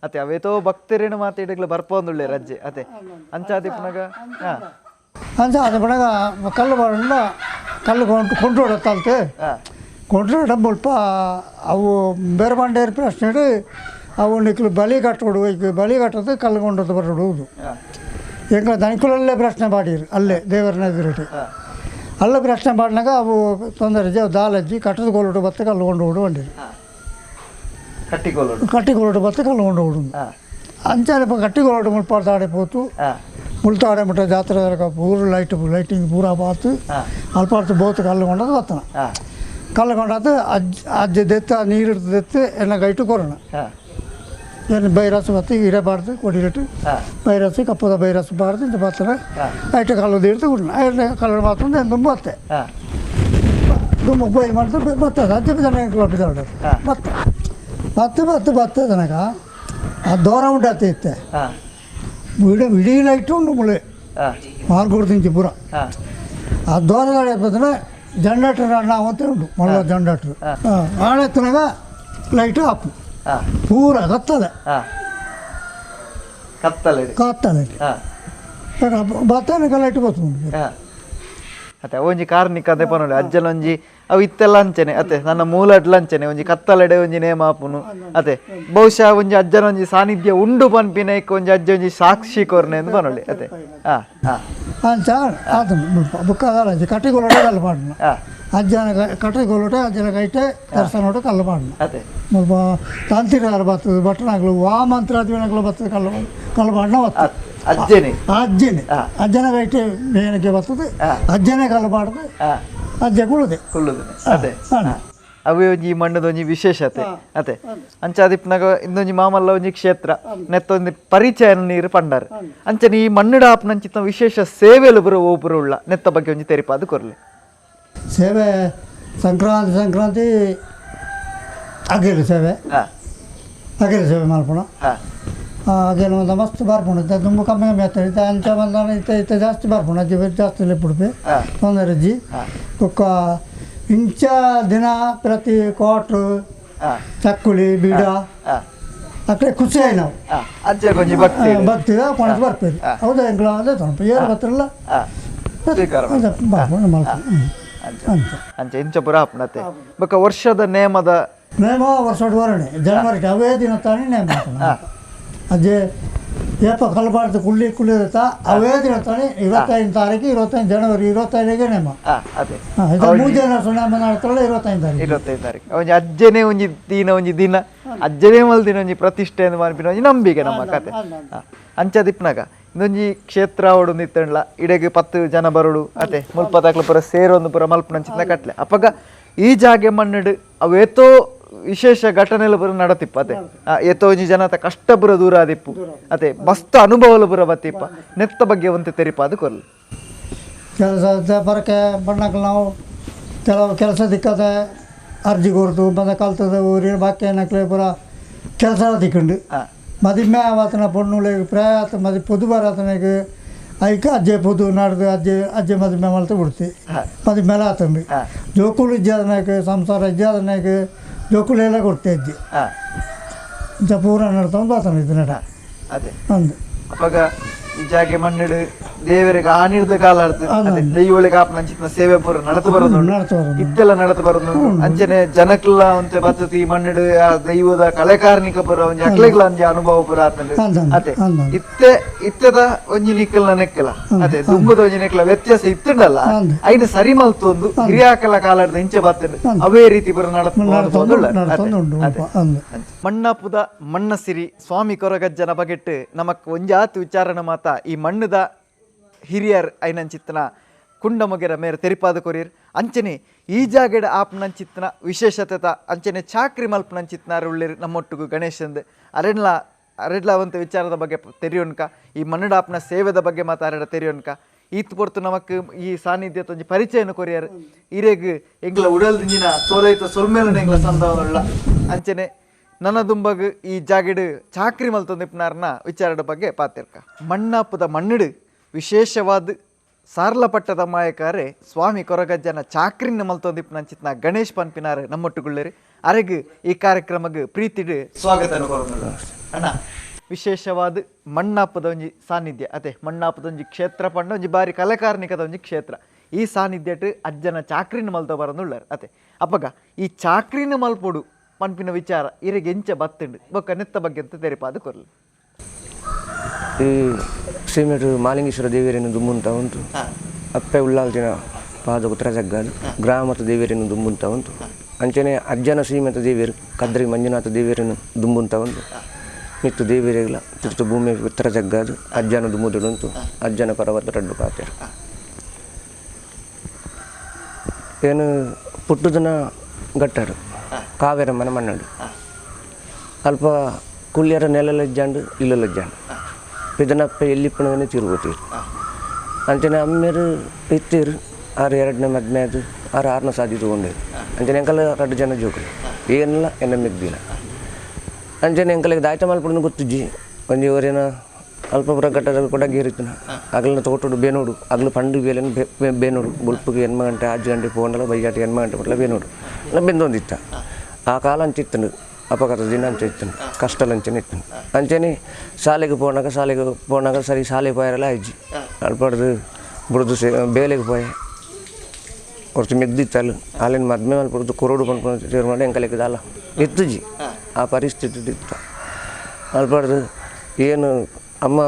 ಅತ್ತೆ ಅವೇತೋ ಭಕ್ತರೇನು ಮಾತಾಡಿಗ್ಲ ಬರ್ಪೊಂದುಳ್ಳೆ ರಜ್ಜೆ ಅದೇ ಅಂಚಾದಿ ಪುನಗ ಹಾಂ ಅಂಚ ಅದು ಪುನಗ ಕಲ್ಲು ಬರಂಡ ಕಲ್ಲು ಕೊಂಡು ಕೊಂಡೋಡತ್ತಲ್ತೆ ಕೊಂಡೋಡ ಮುಲ್ಪ ಅವು ಬೇರೆ ಬಂಡೇರು ಪ್ರಶ್ನೆ ಅವು ನಿಕ್ಲು ಬಲಿ ಕಟ್ಟೋಡು ಈಗ ಬಲಿ ಕಟ್ಟೋದು ಕಲ್ಲು ಕೊಂಡದ್ದು ಬರೋಡು ಎಂಗ್ಲ ದನಿಕುಲಲ್ಲೇ ಪ್ರಶ್ನೆ ಮಾಡಿರು ಅಲ್ಲೇ ದೇವರನ್ನ ಎದುರಿಟ್ಟು ಅಲ್ಲೇ ಪ್ರಶ್ನೆ ಮಾಡಿನಾಗ ಅವು ತೊಂದರೆ ದಾಲಜ್ಜಿ ಕಟ್ಟದ ಕೋಲುಡು ಬತ್ತ ಕಲ್ಲು ಕೊಂಡು ಓಡು ಬಂದಿರು ಕಟ್ಟಿಕೋಲುಡು ಕಟ್ಟಿಕೋಲುಡು ಬತ್ತ ಕಲ್ಲು ಕೊಂಡು ಓಡು ಅಂಚಾನೆ ಕಟ್ಟಿಕೋಲುಡು ಮುಲ್ಪಾಡ್ತಾಡೆ ಪೋತು ಮುಲ್ತಾಡೆ ಮುಟ್ಟ ಜಾತ್ರೆ ಪೂರ ಲೈಟ್ ಲೈಟಿಂಗ್ ಪೂರ ಬಾತು ಅಲ್ಪಾಡ್ತು ಬೋತು ಕಲ್ಲು ಕೊಂಡದ್ದು ಬತ್ತನ ಕಲ್ಲು ಕೊಂಡದ್ದು ಅಜ್ಜ ಅಜ್ಜ ದೆತ್ತ ನೀರು ದೆತ್ತು ಎನ್ನ ಗೈಟು ಕೊರೋಣ ಏನು ಬೈರಸು ಮತ್ತು ಇರಬಾರ್ದು ಕೊಡಿರಿಟ್ಟು ಬೈರಸು ಕಪ್ಪದ ಬೈರಸು ಬಾರ್ದು ಇಂತ ಬರ್ತಾರೆ ಐಟ ಕಲ್ಲು ಇಡ್ತು ಕುಡ್ನ ಐಟ ಕಲ್ಲು ಮಾತ್ರ ತುಂಬ ಬತ್ತೆ ತುಂಬ ಬೈ ಮಾಡ್ತಾರೆ ಬರ್ತದೆ ಅಜ್ಜ ಜನ ಕೊಟ್ಟಿದ್ದಾರೆ ಬತ್ತ ಬತ್ತು ಬತ್ತು ಬತ್ತ ತನಕ ಆ ದೋರ ಉಂಟು ಇತ್ತೆ ಇಡೀ ಇಡೀ ಲೈಟು ಉಂಟು ಮುಳೆ ಮಾರ್ಗೋಡು ತಿಂಚಿ ಪೂರ ಆ ದೋರ ಬಂದರೆ ಜನರೇಟರ್ ಅಣ್ಣ ಅಂತ ಉಂಟು ಮಲ್ಲ ಜನರೇಟರ್ ಆಣೆ ತನಕ ಲೈಟು ಆಫ್ ಪೂರ ಕತ್ತಲೆ ಕತ್ತಲೆ ಕತ್ತಲೆ ಬತ್ತಾನಕ ಲೈಟ್ ಬರ್ತುಂಡು. ಅತ್ತೆ ಒಂಜಿ ಕಾರ್ನಿಕ ಅದೇ ಪನೊಲಿ ಅಜ್ಜನ ಒಂಜಿ ಅವು ಇತ್ತೆಲ್ಲ ಅಂಚನೆ ಅತ್ತೆ ನನ್ನ ಮೂಲಡ್ಲ ಅಂಚನೆ ಒಂಜಿ ಕತ್ತಲೆಡೆ ಒಂಜಿ ನೇಮ ಆಪುನು ಅತ್ತೆ ಬಹುಶಃ ಒಂಜಿ ಅಜ್ಜನ ಒಂಜಿ ಸಾನ್ನಿಧ್ಯ ಉಂಡು ಪನ್ಪಿನ ಒಂಜಿ ಅಜ್ಜ ಒಂಜಿ ಸಾಕ್ಷಿ ಕೊರ್ನೆ ಅಂತ ಪನೊಲಿ ಅತ್ತೆ. ಅಂಚ ಅದು ಬುಕ್ಕ ಕಟ್ಟಿಗೊಳ್ಳೋಡೆ ಕಲ್ಲು ಪಾಡಣ ಅಜ್ಜನ ಕಟ್ಟಿಗೊಳ್ಳೋಟೆ ಅಜ್ಜನ ಕೈಟೆ ದರ್ಶನ ಕಲ್ಲು ಪಾಡಣ ಅತ್ತೆ ಮುಲ್ಪ ತಾಂತ್ರಿಕರು ಬರ್ತದೆ ಭಟ್ಟನಾಗ್ಲು ವಾ ಮಂತ್ರಾದಿನಗಳು ಬರ್ತದೆ ಕಲ್ಲು ಕಲ್ಲು ಪಾಡಣ ಬರ್ತದೆ ಅಜ್ಜನೆ ಅಜ್ಜನೆ ಅಜ್ಜನ ಕೈಟೆ ಮೇನಕ್ಕೆ ಬರ್ತದೆ ಅಜ್ಜನೇ ಕಲ್ಲು ಪಾಡದೆ ಅಜ್ಜ ಕುಳ್ಳುದೆ ಕುಳ್ಳುದೆ ಅದೇ ಅವೇ ಒಂಜಿ ಮಣ್ಣದ ಒಂಜಿ ವಿಶೇಷತೆ ಅತ್ತೆ. ಅಂಚಾದಿಪ್ಪನಾಗ ಇಂದೊಂಜಿ ಮಾಮಲ್ಲ ಒಂಜಿ ಕ್ಷೇತ್ರ ನೆತ್ತೊಂದು ಪರಿಚಯ ನೀರು ಪಂಡಾರ್ ಅಂಚನೆ ಈ ಮಣ್ಣುಡ ಆಪ್ನಂಚಿತ್ತ ವಿಶೇಷ ಸೇವೆಲು ಬರೋ ಒಬ್ಬರು ಉಳ್ಳ ನೆತ್ತ ಬಗ್ಗೆ ಒಂಜಿ ತೆರಿಪಾದು ಕೊರ್ಲಿ. ಸೇವೆ ಸಂಕ್ರಾಂತಿ ಸಂಕ್ರಾಂತಿ ಅಗಿರು ಸೇವೆ ಅಗಿರು ಸೇವೆ ಮಲ್ಪಣ ಅಗೇನು ಒಂದು ಮಸ್ತ್ ಬರ್ಪುಂಡು ತುಂಬ ಕಮ್ಮಿ ಕಮ್ಮಿ ಆಗ್ತದೆ ಇತ್ತೆ ಅಂಚ ಬಂದ ಇತ್ತೆ ಇತ್ತೆ ಜಾಸ್ತಿ ಬರ್ಪುಂಡು ಅಜ್ಜಿ ಜಾಸ್ತಿ ಲೆಪ್ಪುಡುಪೆ ತೊಂದರೆ ಅಜ್ಜಿ ಬೊಕ್ಕ ಇಂಚ ದಿನ ಪ್ರತಿ ಕ್ವಾಟ್ರು ಚಕ್ಕುಲಿ ಬೀಡ ಅಕ್ಕಡೆ ಖುಷಿ ಆಯ್ ನಾವು ಭಕ್ತಿ ಭಕ್ತಿ ಕೊಣಸ್ ಬರ್ಪೇರಿ ಹೌದಾ ಎಂಕ್ಲ ಅದೇ ತೊಣಪ ಏರು ಬತ್ತಿರಲ್ಲ ಬರ್ಪುಂಡು ಮಲ್ಪುಂಡು ಅಂಚ ಅಂಚ ಇಂಚ ಪುರ ಆಪುಂಡತೆ. ಬೊಕ್ಕ ವರ್ಷದ ನೇಮದ ನೇಮ ವರ್ಷ ವರ್ಣೆ ಜನವರಿ ಅವೇ ದಿನ ತಾನೇ ನೇಮ ಅಜ್ಜೆ ಏಪ ಕಲ್ಬಾರ್ದು ಕುಳ್ಳಿ ಕುಳ್ಳಿರುತ್ತಾ ಅವೇ ದಿನ ತಾನೇ 25 ತಾರೀಕು 25 ಜನವರಿ 25ಗೆ ನೇಮ. ಅದೇ ಇದು ಮೂಜೆ ನೇಮ ನಡ್ತಾರಲ್ಲ 25 ತಾರೀಕು 25 ತಾರೀಕು ಒಂಜಿ ಅಜ್ಜನೇ ಒಂಜಿ ದಿನ ಒಂಜಿ ದಿನ ಅಜ್ಜನೇ ಮಲ್ದಿನ ಒಂಜಿ ಪ್ರತಿಷ್ಠೆ ಅಂತ ಮನ್ಪಿನ ಒಂಜಿ ನಂಬಿಕೆ ನಮ್ಮ ಕತೆ. ಅಂಚದಿಪ್ಪನಾಗ ಇಂದೊಂಜಿ ಕ್ಷೇತ್ರ ಅವಡು ನಿತ್ತಂಡ್ಲ ಇಡೆಗೆ 10 ಜನ ಬರೋಡು ಅತೆ ಮುಲ್ಪ ತಾಕ್ಲ ಪೂರ ಸೇರೊಂದು ಪೂರ ಮಲ್ಪನಂಚಿನ ಕಟ್ಲೆ ಅಪ್ಪಗ ಈ ಜಾಗೆ ಮಣ್ಣಡು ಅವೇತೋ ವಿಶೇಷ ಘಟನೆಲು ಪೂರ ನಡತಿಪ್ಪ ಅತೆ. ಏತೋ ಒಂಜಿ ಜನತ ಕಷ್ಟ ಪೂರ ದೂರ ಆದಿಪ್ಪು ಅತೆ ಮಸ್ತ್ ಅನುಭವಲು ಪೂರ ಬತ್ತಿಪ್ಪ ನೆತ್ತ ಬಗ್ಗೆ ಒಂತೆ ತೆರಿಪ ಅದು ಕೊರ್ಲಿ. ಕೆಲಸ ಬರಕೆ ಬಣ್ಣಕ್ಕೆ ನಾವು ಕೆಲವು ಕೆಲಸ ದಿಕ್ಕದೆ ಅರ್ಜಿ ಕೊರ್ದು ಬಂದ ಕಲ್ತದ ಊರಿನ ಬಾಕಿ ಏನಕ್ಲೆ ಪೂರ ಕೆಲಸ ದಿಕ್ಕಂಡು ಮದಿಮೆ ಆತನ ಪೊಣ್ಣುಲೆಗ್ ಪ್ರಾಯತ ಮದಿ ಪೊದು ಬರತನಿಗೆ ಐಕ ಅಜ್ಜೆ ಪೊದು ನಡೆದು ಅಜ್ಜೆ ಅಜ್ಜೆ ಮದಿಮೆ ಮಲ್ತು ಬಿಡ್ತಿ ಮದಿಮೆಲ ಆತಂಡು ಜೋಕುಲು ಇಜ್ಜಾದನಾಗ ಸಂಸಾರ ಇಜ್ಜಾದನಾಗ ಜೋಕುಲೆಲ್ಲ ಕೊಡ್ತೆ ಅಜ್ಜಿ ಇಂಚ ಪೂರ ನಡ್ತೊಂದು ಬಾತನ ಇದು ನಡ ಅದೇ ಅಂದು ಅಪಗ ಈ ಜಾಗೆ ಮಣ್ಣಡು ದೇವರಿಗೆ ಆನಿರ್ದ ಕಾಲ ದೈವಳಿಗೆ ಆಪನಂಚಿನ ಸೇವೆ ಪೂರ ನಡತು ಬರೋದು ಇತ್ತೆಲ್ಲ ನಡತು ಬರೋದು ಅಂಚನೆ ಜನಕ್ಲ ಒಂತೆ ಬತ್ತತಿ ಮಣ್ಣಡು ಆ ದೈವದ ಕಲೆಕಾರ್ನಿಕ ಪೂರ ಒಂಜಿ ಅಕ್ಲೆಗ್ಲ ಒಂಜಿ ಅನುಭವ ಪೂರ ಆತಂಡು ಅದೇ ಇತ್ತೆ ಇತ್ತೆದ ಒಂಜಿ ನಿಕ್ಕಲ್ನ ನೆಕ್ಕಲ ಅದೇ ದುಂಬುದ ಒಂಜಿ ನೆಕ್ಕಲ ವ್ಯತ್ಯಾಸ ಇತ್ತುಂಡಲ್ಲ ಐನ ಸರಿ ಮಲ್ತೊಂದು ಹಿರಿಯಾಕಲ ಕಾಲದ ಇಂಚೆ ಬತ್ತಂಡು ಅವೇ ರೀತಿ ಪೂರ ನಡತು ಮಣ್ಣಾಪುದ ಮಣ್ಣಸಿರಿ ಸ್ವಾಮಿ ಕೊರಗಜ್ಜನ ಬಗೆಟ್ಟು ನಮಕ್ ಒಂಜಾತು ವಿಚಾರಣೆ ಮಾತ ಈ ಮಣ್ಣದ ಹಿರಿಯರ್ ಐನಂಚಿತ್ತನ ಕುಂಡಮೊಗೆರ ಮೇರೆ ತೆರಿಪಾದ ಕೊರಿಯರ್ ಅಂಚನೆ ಈ ಜಾಗೆಡ ಆಪ್ನಂಚಿತ್ತನ ವಿಶೇಷತೆ ಅಂಚನೆ ಚಾಕ್ರಿ ಮಲ್ಪನಂಚಿತ್ತನಾರು ಉಳ್ಳೇರು ನಮ್ಮೊಟ್ಟಿಗೂ ಗಣೇಶಂದು ಅರೆಡ್ಲ ಅರೆಡ್ಲವಂತ ವಿಚಾರದ ಬಗ್ಗೆ ತೆರಿಯೋನ್ಕ ಈ ಮಣ್ಣಡ ಆಪ್ನ ಸೇವೆದ ಬಗ್ಗೆ ಮಾತ ಅರೆಡ ತೆರಿಯೋನ್ಕ ಈತ್ ಪೊರ್ತು ನಮಕ್ ಈ ಸಾನ್ನಿಧ್ಯ ಒಂಜಿ ಪರಿಚಯನ ಕೊರಿಯರ್ ಇರೆಗ್ ಎಂಗ್ಲ ಉಡಲ್ದಿಂಜಿನ ಸೋಲೈತ ಸೊಲ್ಮೇಲನ ಎಂಗ್ಲ ಸಂದವಲ್ಲ ಅಂಚನೆ ನನ್ನ ದುಂಬಗ್ ಈ ಜಾಗೆಡು ಚಾಕ್ರಿ ಮಲ್ತೊಂದಿಪ್ಪನಾರ್ನ ವಿಚಾರದ ಬಗ್ಗೆ ಪಾತಿರ್ಕ. ಮಣ್ಣಾಪುದ ಮಣ್ಣಡು ವಿಶೇಷವಾದ ಸಾರ್ಲಪಟ್ಟದ ಮಾಯಕಾರೆ ಸ್ವಾಮಿ ಕೊರಗಜ್ಜನ ಚಾಕ್ರಿನ ಮಲ್ತೊಂದಿಪ್ಪನಂಚಿತ್ನ ಗಣೇಶ್ ಪನ್ಪಿನಾರು ನಮ್ಮೊಟ್ಟುಗುಳ್ಳೇರಿ ಅರೆಗ್ ಈ ಕಾರ್ಯಕ್ರಮಗ್ ಪ್ರೀತಿಡು ಸ್ವಾಗತ ಅಣ್ಣ. ವಿಶೇಷವಾದ ಮಣ್ಣಾಪದ ಒಂಜಿ ಸಾನ್ನಿಧ್ಯ ಅದೇ ಮಣ್ಣಾಪದ ಒಂಜಿ ಕ್ಷೇತ್ರ ಪಂಡ ಒಂಜಿ ಬಾರಿ ಕಲೆಕಾರ್ನಿಕದ ಒಂಜಿ ಕ್ಷೇತ್ರ ಈ ಸಾನ್ನಿಧ್ಯಟ್ ಅಜ್ಜನ ಚಾಕ್ರಿನ ಮಲ್ತ ಬರೊಂದುಳ್ಳಾರ್ ಅತೆ. ಅಪ್ಪಗ ಈ ಚಾಕ್ರಿನ ಮಲ್ಪೊಡು ಪನ್ಪಿನ ವಿಚಾರ ಇರೆಗೆ ಎಂಚ ಬತ್ತುಂಡು ಬೊಕ್ಕ ನೆತ್ತ ಬಗ್ಗೆ ಅಂತ ತೆರಿಪಾದು ಕೊರ್ಲಿ. ಈ ಶ್ರೀಮೇಟ್ ಮಾಲಿಂಗೇಶ್ವರ ದೇವಿಯರನ್ನು ದುಂಬುಂತ ಉಂಟು ಅಪ್ಪೆ ಉಳ್ಳಾಲ್ತಿನ ಪಾದ ಉತ್ತರ ಜಗ್ಗಾದು ಗ್ರಾಮದ ದೇವಿಯರನ್ನು ದುಂಬುಂತ ಉಂಟು ಅಂಚನೆ ಅಜ್ಜನ ಶ್ರೀಮಂತ ದೇವಿಯರು ಕದ್ರಿ ಮಂಜುನಾಥ ದೇವಿಯರನ್ನು ದುಂಬುಂತ ಉಂಟು ಮಿತ್ತು ದೇವಿಯರಿಲ್ಲ ತಿರ್ತು ಭೂಮಿ ಉತ್ತರ ಜಗ್ಗಾದು ಅಜ್ಜನ ದುಂಬುದುಂಟು ಅಜ್ಜನ ಪರ್ವತ ರಡ್ಡು ಕಾತೇರು ಏನು ಪುಟ್ಟುದನ ಗಟ್ಟರು ಕಾವೇರಮ್ಮನ ಮಣ್ಣಡು ಅಲ್ಪ ಕುಳ್ಳಿಯರ ನೆಲಲಜ್ಜಾಂಡು ಇಲ್ಲಲಜ್ಜಾಂಡು ಪಿದನಪ್ಪೆ ಎಲ್ಲಿಪ್ಪಣವನ್ನೇ ತಿರುಗೋತೀರು ಅಂಚನೆ ಅಮ್ಮೇರು ಇತ್ತೀರು ಆರು ಎರಡನೇ ಮದ್ಮೆ ಅದು ಆರು ಆರನ ಸಾಧಿ ತಗೊಂಡೇರು ಅಂಚನೆ ಎಂಕಲ 2 ಜನ ಜೋಕುಲು ಏನಿಲ್ಲ ಎನ್ನ ಮೆಗ್ದಿಲ್ಲ ಅಂಚನೆ ಎಂಕಲಿಗೆ ದಾಯ್ತ ಮಲ್ಪಡನು ಗೊತ್ತುಜ್ಜಿ ಒಂಜಿ ಓರೇನ ಅಲ್ಪ ಪುರ ಗಟ್ಟದ ಕೊಡಗೇರಿತ್ತನ ಅಗಲನ ತೋಟಡು ಬೇನೋಡು ಅಗಲು ಪಂಡು ಬೇಲನ್ ಬೇನೋಡು ಬುಲ್ಪುಗೆ 8 ಗಂಟೆ 5 ಗಂಟೆ ಪೋಂಡಲ ಬೈಯಾಟಿ 8 ಗಂಟೆ ಪಟ್ಲ ಬೇನೋಡು ಬೆಂದೊಂದಿತ್ತ ಆ ಕಾಲ ಅಂಚಿತ್ತನು ಅಪಘಾತ ದಿನ ಅಂಚ ಇತ್ತನು ಕಷ್ಟಲಂಚನೆ ಇತ್ತನು ಅಂಚನೆ ಶಾಲೆಗೆ ಪೋನಾಗ ಸರಿ ಶಾಲೆಗೆ ಪೋಯರಲ್ಲ ಅಜ್ಜಿ ಅಲ್ಪಡ್ದು ಬುಡ್ದು ಸೇ ಬೇಲೆಗೆ ಪೋಯೆ ಒರ್ತಿ ಮೆಗ್ದಿತ್ತಲ್ಲ ಅಲ್ಲಿನ ಮದ್ಮೆ ಮಲ್ಪಡ್ದು ಕೊರೋಡು ಪನ್ಪುನ ತೀರ್ಮಾನ ಎಂಕಲೆಗ್ ದಾಲ ಇತ್ತುಜಿ ಆ ಪರಿಸ್ಥಿತಿ ಇತ್ತ ಅಲ್ಪಡ್ದು ಏನು ಅಮ್ಮ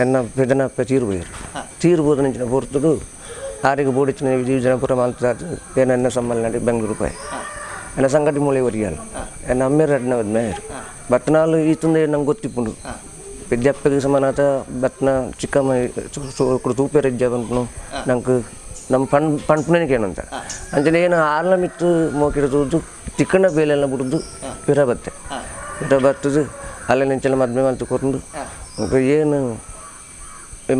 ಎನ್ನ ಪೆದನಪ್ಪೆ ತೀರ್ಬೋಯರು ತೀರ್ಬೋದು ನಂಚಿನ ಪೊರ್ತುಡು ಆರಿಗೆ ಬೋಡಿಚಿನ ಜೀವನ ಪೂರ ಮಲ್ತಾದ್ ಏನು ಎನ್ನ ಸಮ್ಮಲ್ ಬೆಂಗಳೂರು ಪೋಯೆ ಎನ್ನ ಸಂಗಟಿ ಮೂಲೆ ಒರಿಯಾಲ್ ಎನ್ನ ಅಮ್ಮೆರ್ ರಡ್ನ ಮದ್ಮೆ ಆಯೆರ್ ಬತ್ನಾಲ್ ಈತುಂದೆ ನಂಗೆ ಗೊತ್ತಿಪ್ಪುಂಡು ಪೆದ್ಯಪ್ಪೆಗ್ ಸಮಾನಾತ ಬತ್ನ ಚಿಕ್ಕಮ್ಮ ತೂಪೆರ್ ಇಜ್ಜ ಪನ್ಪುನು ನಂಗೆ ನಮ್ಮ ಪಣ್ ಪಣ್ಪುನಕ್ಕೆ ಏನಂತ ಅಂಚನೆ ಏನು ಆರ್ಲ ಮಿತ್ತು ಮೋಕಿಡ ತೂದು ತಿಕ್ಕಣ ಬೇಲೆಲ್ಲ ಬುಡ್ದು ಪಿರ ಬತ್ತೆ ಪಿರ ಬತ್ತದು ಅಲ್ಲೇ ನೆಂಚೆಲ್ಲ ಮದ್ಮೆ ಮಲ್ತು ಕೊರ್ದು ಏನು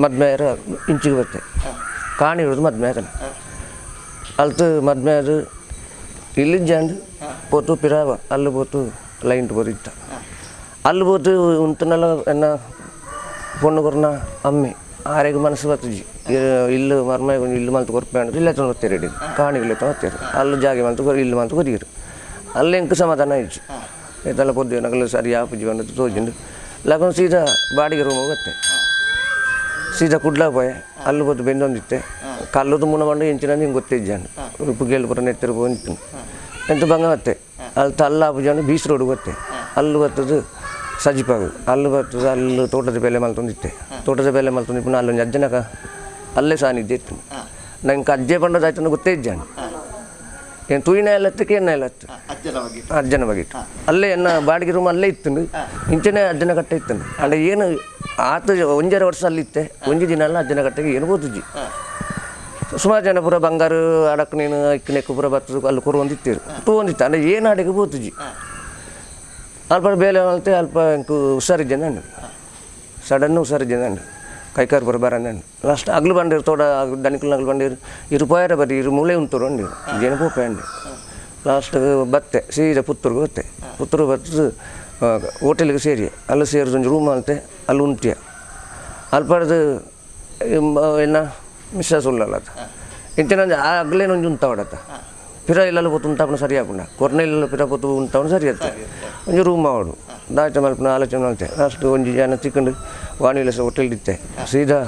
ಮದ್ಮೆ ಆಯ್ರ ಇಂಚಿಗೆ ಬತ್ತೆ ಕಾಣಿ ಹಿಡಿದು ಮದ್ಮೆ ಆತನ ಅಲ್ತು ಮದ್ಮೆ ಅದು ಇಲ್ಲಿಜ್ಜಾಂಡ್ ಪೋತು ಪಿರಾವ ಅಲ್ಲಿ ಪೋತು ಲೈನ್ ಪೋತು ಇತ್ತ ಅಲ್ಲಿ ಪೋತು ಉಂತನಲ್ಲ ಎನ್ನ ಪೊಣ್ಣು ಕೊರ್ನ ಅಮ್ಮೆ ಆರೆಗ್ ಮನಸ್ಸು ಬತ್ತುಜಿ ಇಲ್ಲು ಮರ್ಮ ಇಲ್ಲು ಮಲ್ತು ಕೊರ್ಪೆ ಅಂಡ್ ಇಲ್ಲ ತೊಂದರೆ ಹಿಡಿದು ಕಾಣಿಗೆ ತೊಂದರೆ ಅಲ್ಲಿ ಜಾಗೆ ಮಲ್ತು ಇಲ್ಲು ಮಲ್ತು ಕೊರಿಯರು ಅಲ್ಲಿ ಎಂಕ್ ಸಮಾಧಾನ ಇಜ್ಜಿ ಏತಲ್ಲ ಪೊದ್ದು ನಗಲು ಸರಿ ಆಪುಜಿ ಬಂದು ತೋಜಿಂಡು ಲಗನ್ ಸೀದಾ ಬಾಡಿಗೆ ರೂಮ್ ಬತ್ತೆ ಸೀದಾ ಕುಡ್ಲ ಪೋಯೆ ಅಲ್ಲಿ ಪೋತು ಬೆಂದೊಂದಿತ್ತೆ ಕಲ್ಲುದು ಮುನ ಮಂಡು ಇಂಚಿನ ಹಿಂಗೆ ಗೊತ್ತಿಜ್ಜಾನು ಉಪ್ಪು ಪುರ ನೆತ್ತರು ಪೋಂದಿತ್ತು ಎಂತ ಬಂಗ ಬತ್ತೆ ಅಲ್ಲಿ ತಲ್ಲ ಆಪುಜಾನು ಬೀಚ್ ರೋಡ್ ಬತ್ತೆ ಅಲ್ಲಿ ಬತ್ತದು ಸಜಿಪಾಗ ಅಲ್ಲಿ ಬರ್ತದೆ ಅಲ್ಲಿ ತೋಟದ ಬೆಲೆ ಮಲ್ತೊಂದಿತ್ತೆ ತೋಟದ ಬೆಲೆ ಮಲ್ತೊಂದಿಪ್ಪು ಅಲ್ಲೊಂದು ಅಜ್ಜನಕ ಅಲ್ಲೇ ಸಾನ್ನಿಧ್ಯ ಇತ್ತು ನಂಗೆ ಅಜ್ಜೆ ಪಂಡದಾಯ್ತು ಗೊತ್ತೇ ಇಜ್ಜಾನು ಏನು ತೂಯಿನ ಎಲ್ಲತ್ತಕ್ಕೆ ಎನ್ನ ಎಲ್ಲತ್ತು ಅಜ್ಜನ ಬಗ್ಗೆ ಅಲ್ಲೇ ಎನ್ನ ಬಾಡಿಗೆ ರೂಮ್ ಅಲ್ಲೇ ಇತ್ತು ಇಂಚನೆ ಅಜ್ಜನ ಕಟ್ಟೆ ಇತ್ತು ಅಂದರೆ ಏನು ಆತ ಒಂಜರೆ ವರ್ಷ ಅಲ್ಲಿತ್ತೆ ಒಂಜಿ ದಿನ ಅಲ್ಲ ಅಜ್ಜನ ಕಟ್ಟೆಗೆ ಏನು ಗೊತ್ತಿಜ್ಜಿ ಸುಮಾರು ಜನ ಪೂರ ಬಂಗಾರು ಅಡಕ್ ನೀನು ಇಕ್ಕನೆಕ್ಕು ಪೂರ ಬರ್ತದೆ ಅಲ್ಲಿ ಕೊರು ಒಂದಿತ್ತೀರು ತೂ ಒಂದಿತ್ತು ಅಂದರೆ ಏನು ಅಡಿಗೆ ಬೋತುಜಿ ಅಲ್ಪ ಬೇಲೆ ಅಲ್ತೆ ಅಲ್ಪ ಇಂಕು ಹುಷಾರಿದ್ದೇನೆ ಸಡನ್ ಹುಷಾರಿದ್ದೇನೆ ಕೈಕಾರು ಪೂರ ಬರಂದೆ ಲಾಸ್ಟ್ ಅಗ್ಲು ಬಂದಿರು ತೋಡ ದನಿಕುಲು ಅಗ್ಲು ಬಂದಿರು ಇರು ಪೋಯರ ಬರಿ ಇರು ಮೂಲೆ ಉಂತರು ಅಂಡಿರು ಜನ ಪೋಪೆ ಅಂಡಿ ಲಾಸ್ಟ್ ಬತ್ತೆ ಸೀದಾ ಪುತ್ತೂರಿಗೆ ಬತ್ತೆ ಪುತ್ತೂರು ಬತ್ತದು ಹೋಟೆಲ್ಗೆ ಸೇರಿ ಅಲ್ಲಿ ಸೇರಿದ ಒಂಜಿ ರೂಮ್ ಅಲ್ತೆ ಅಲ್ಲಿ ಉಂಟಿಯ ಅಲ್ಪಡ್ದು ಏನ ಮಿಸ್ಸಸ್ ಉಳ್ಳಲ್ಲ ಇಂಚಿನ ಒಂಜಿ ಆ ಅಗ್ಲೇನ ಒಂಜಿ ಉಂತಾವಡತ್ತ ಪಿರ ಇಲ್ಲಲ್ಲ ಪೋತು ಉಂತಾಪನ ಸರಿ ಆಪುಂಡ ಕೊರ್ನ ಇಲ್ಲಲ್ಲ ಪಿರ ಪೋತು ಉಂತಾವಣ ಸರಿ ಆಯ್ತು ಒಂಜಿ ರೂಮ್ ಆವಡು ದಾಚ ಮಲ್ಪನ ಆಲೋಚನೆ ಮಲ್ತೆ ಲಾಸ್ಟ್ ಒಂಜಿ ಜನ ತಿಕ್ಕಂಡು ವಾಣಿವಿಲಾಸ ಹೋಟೆಲ್ ಇತ್ತೆ ಸೀದಾ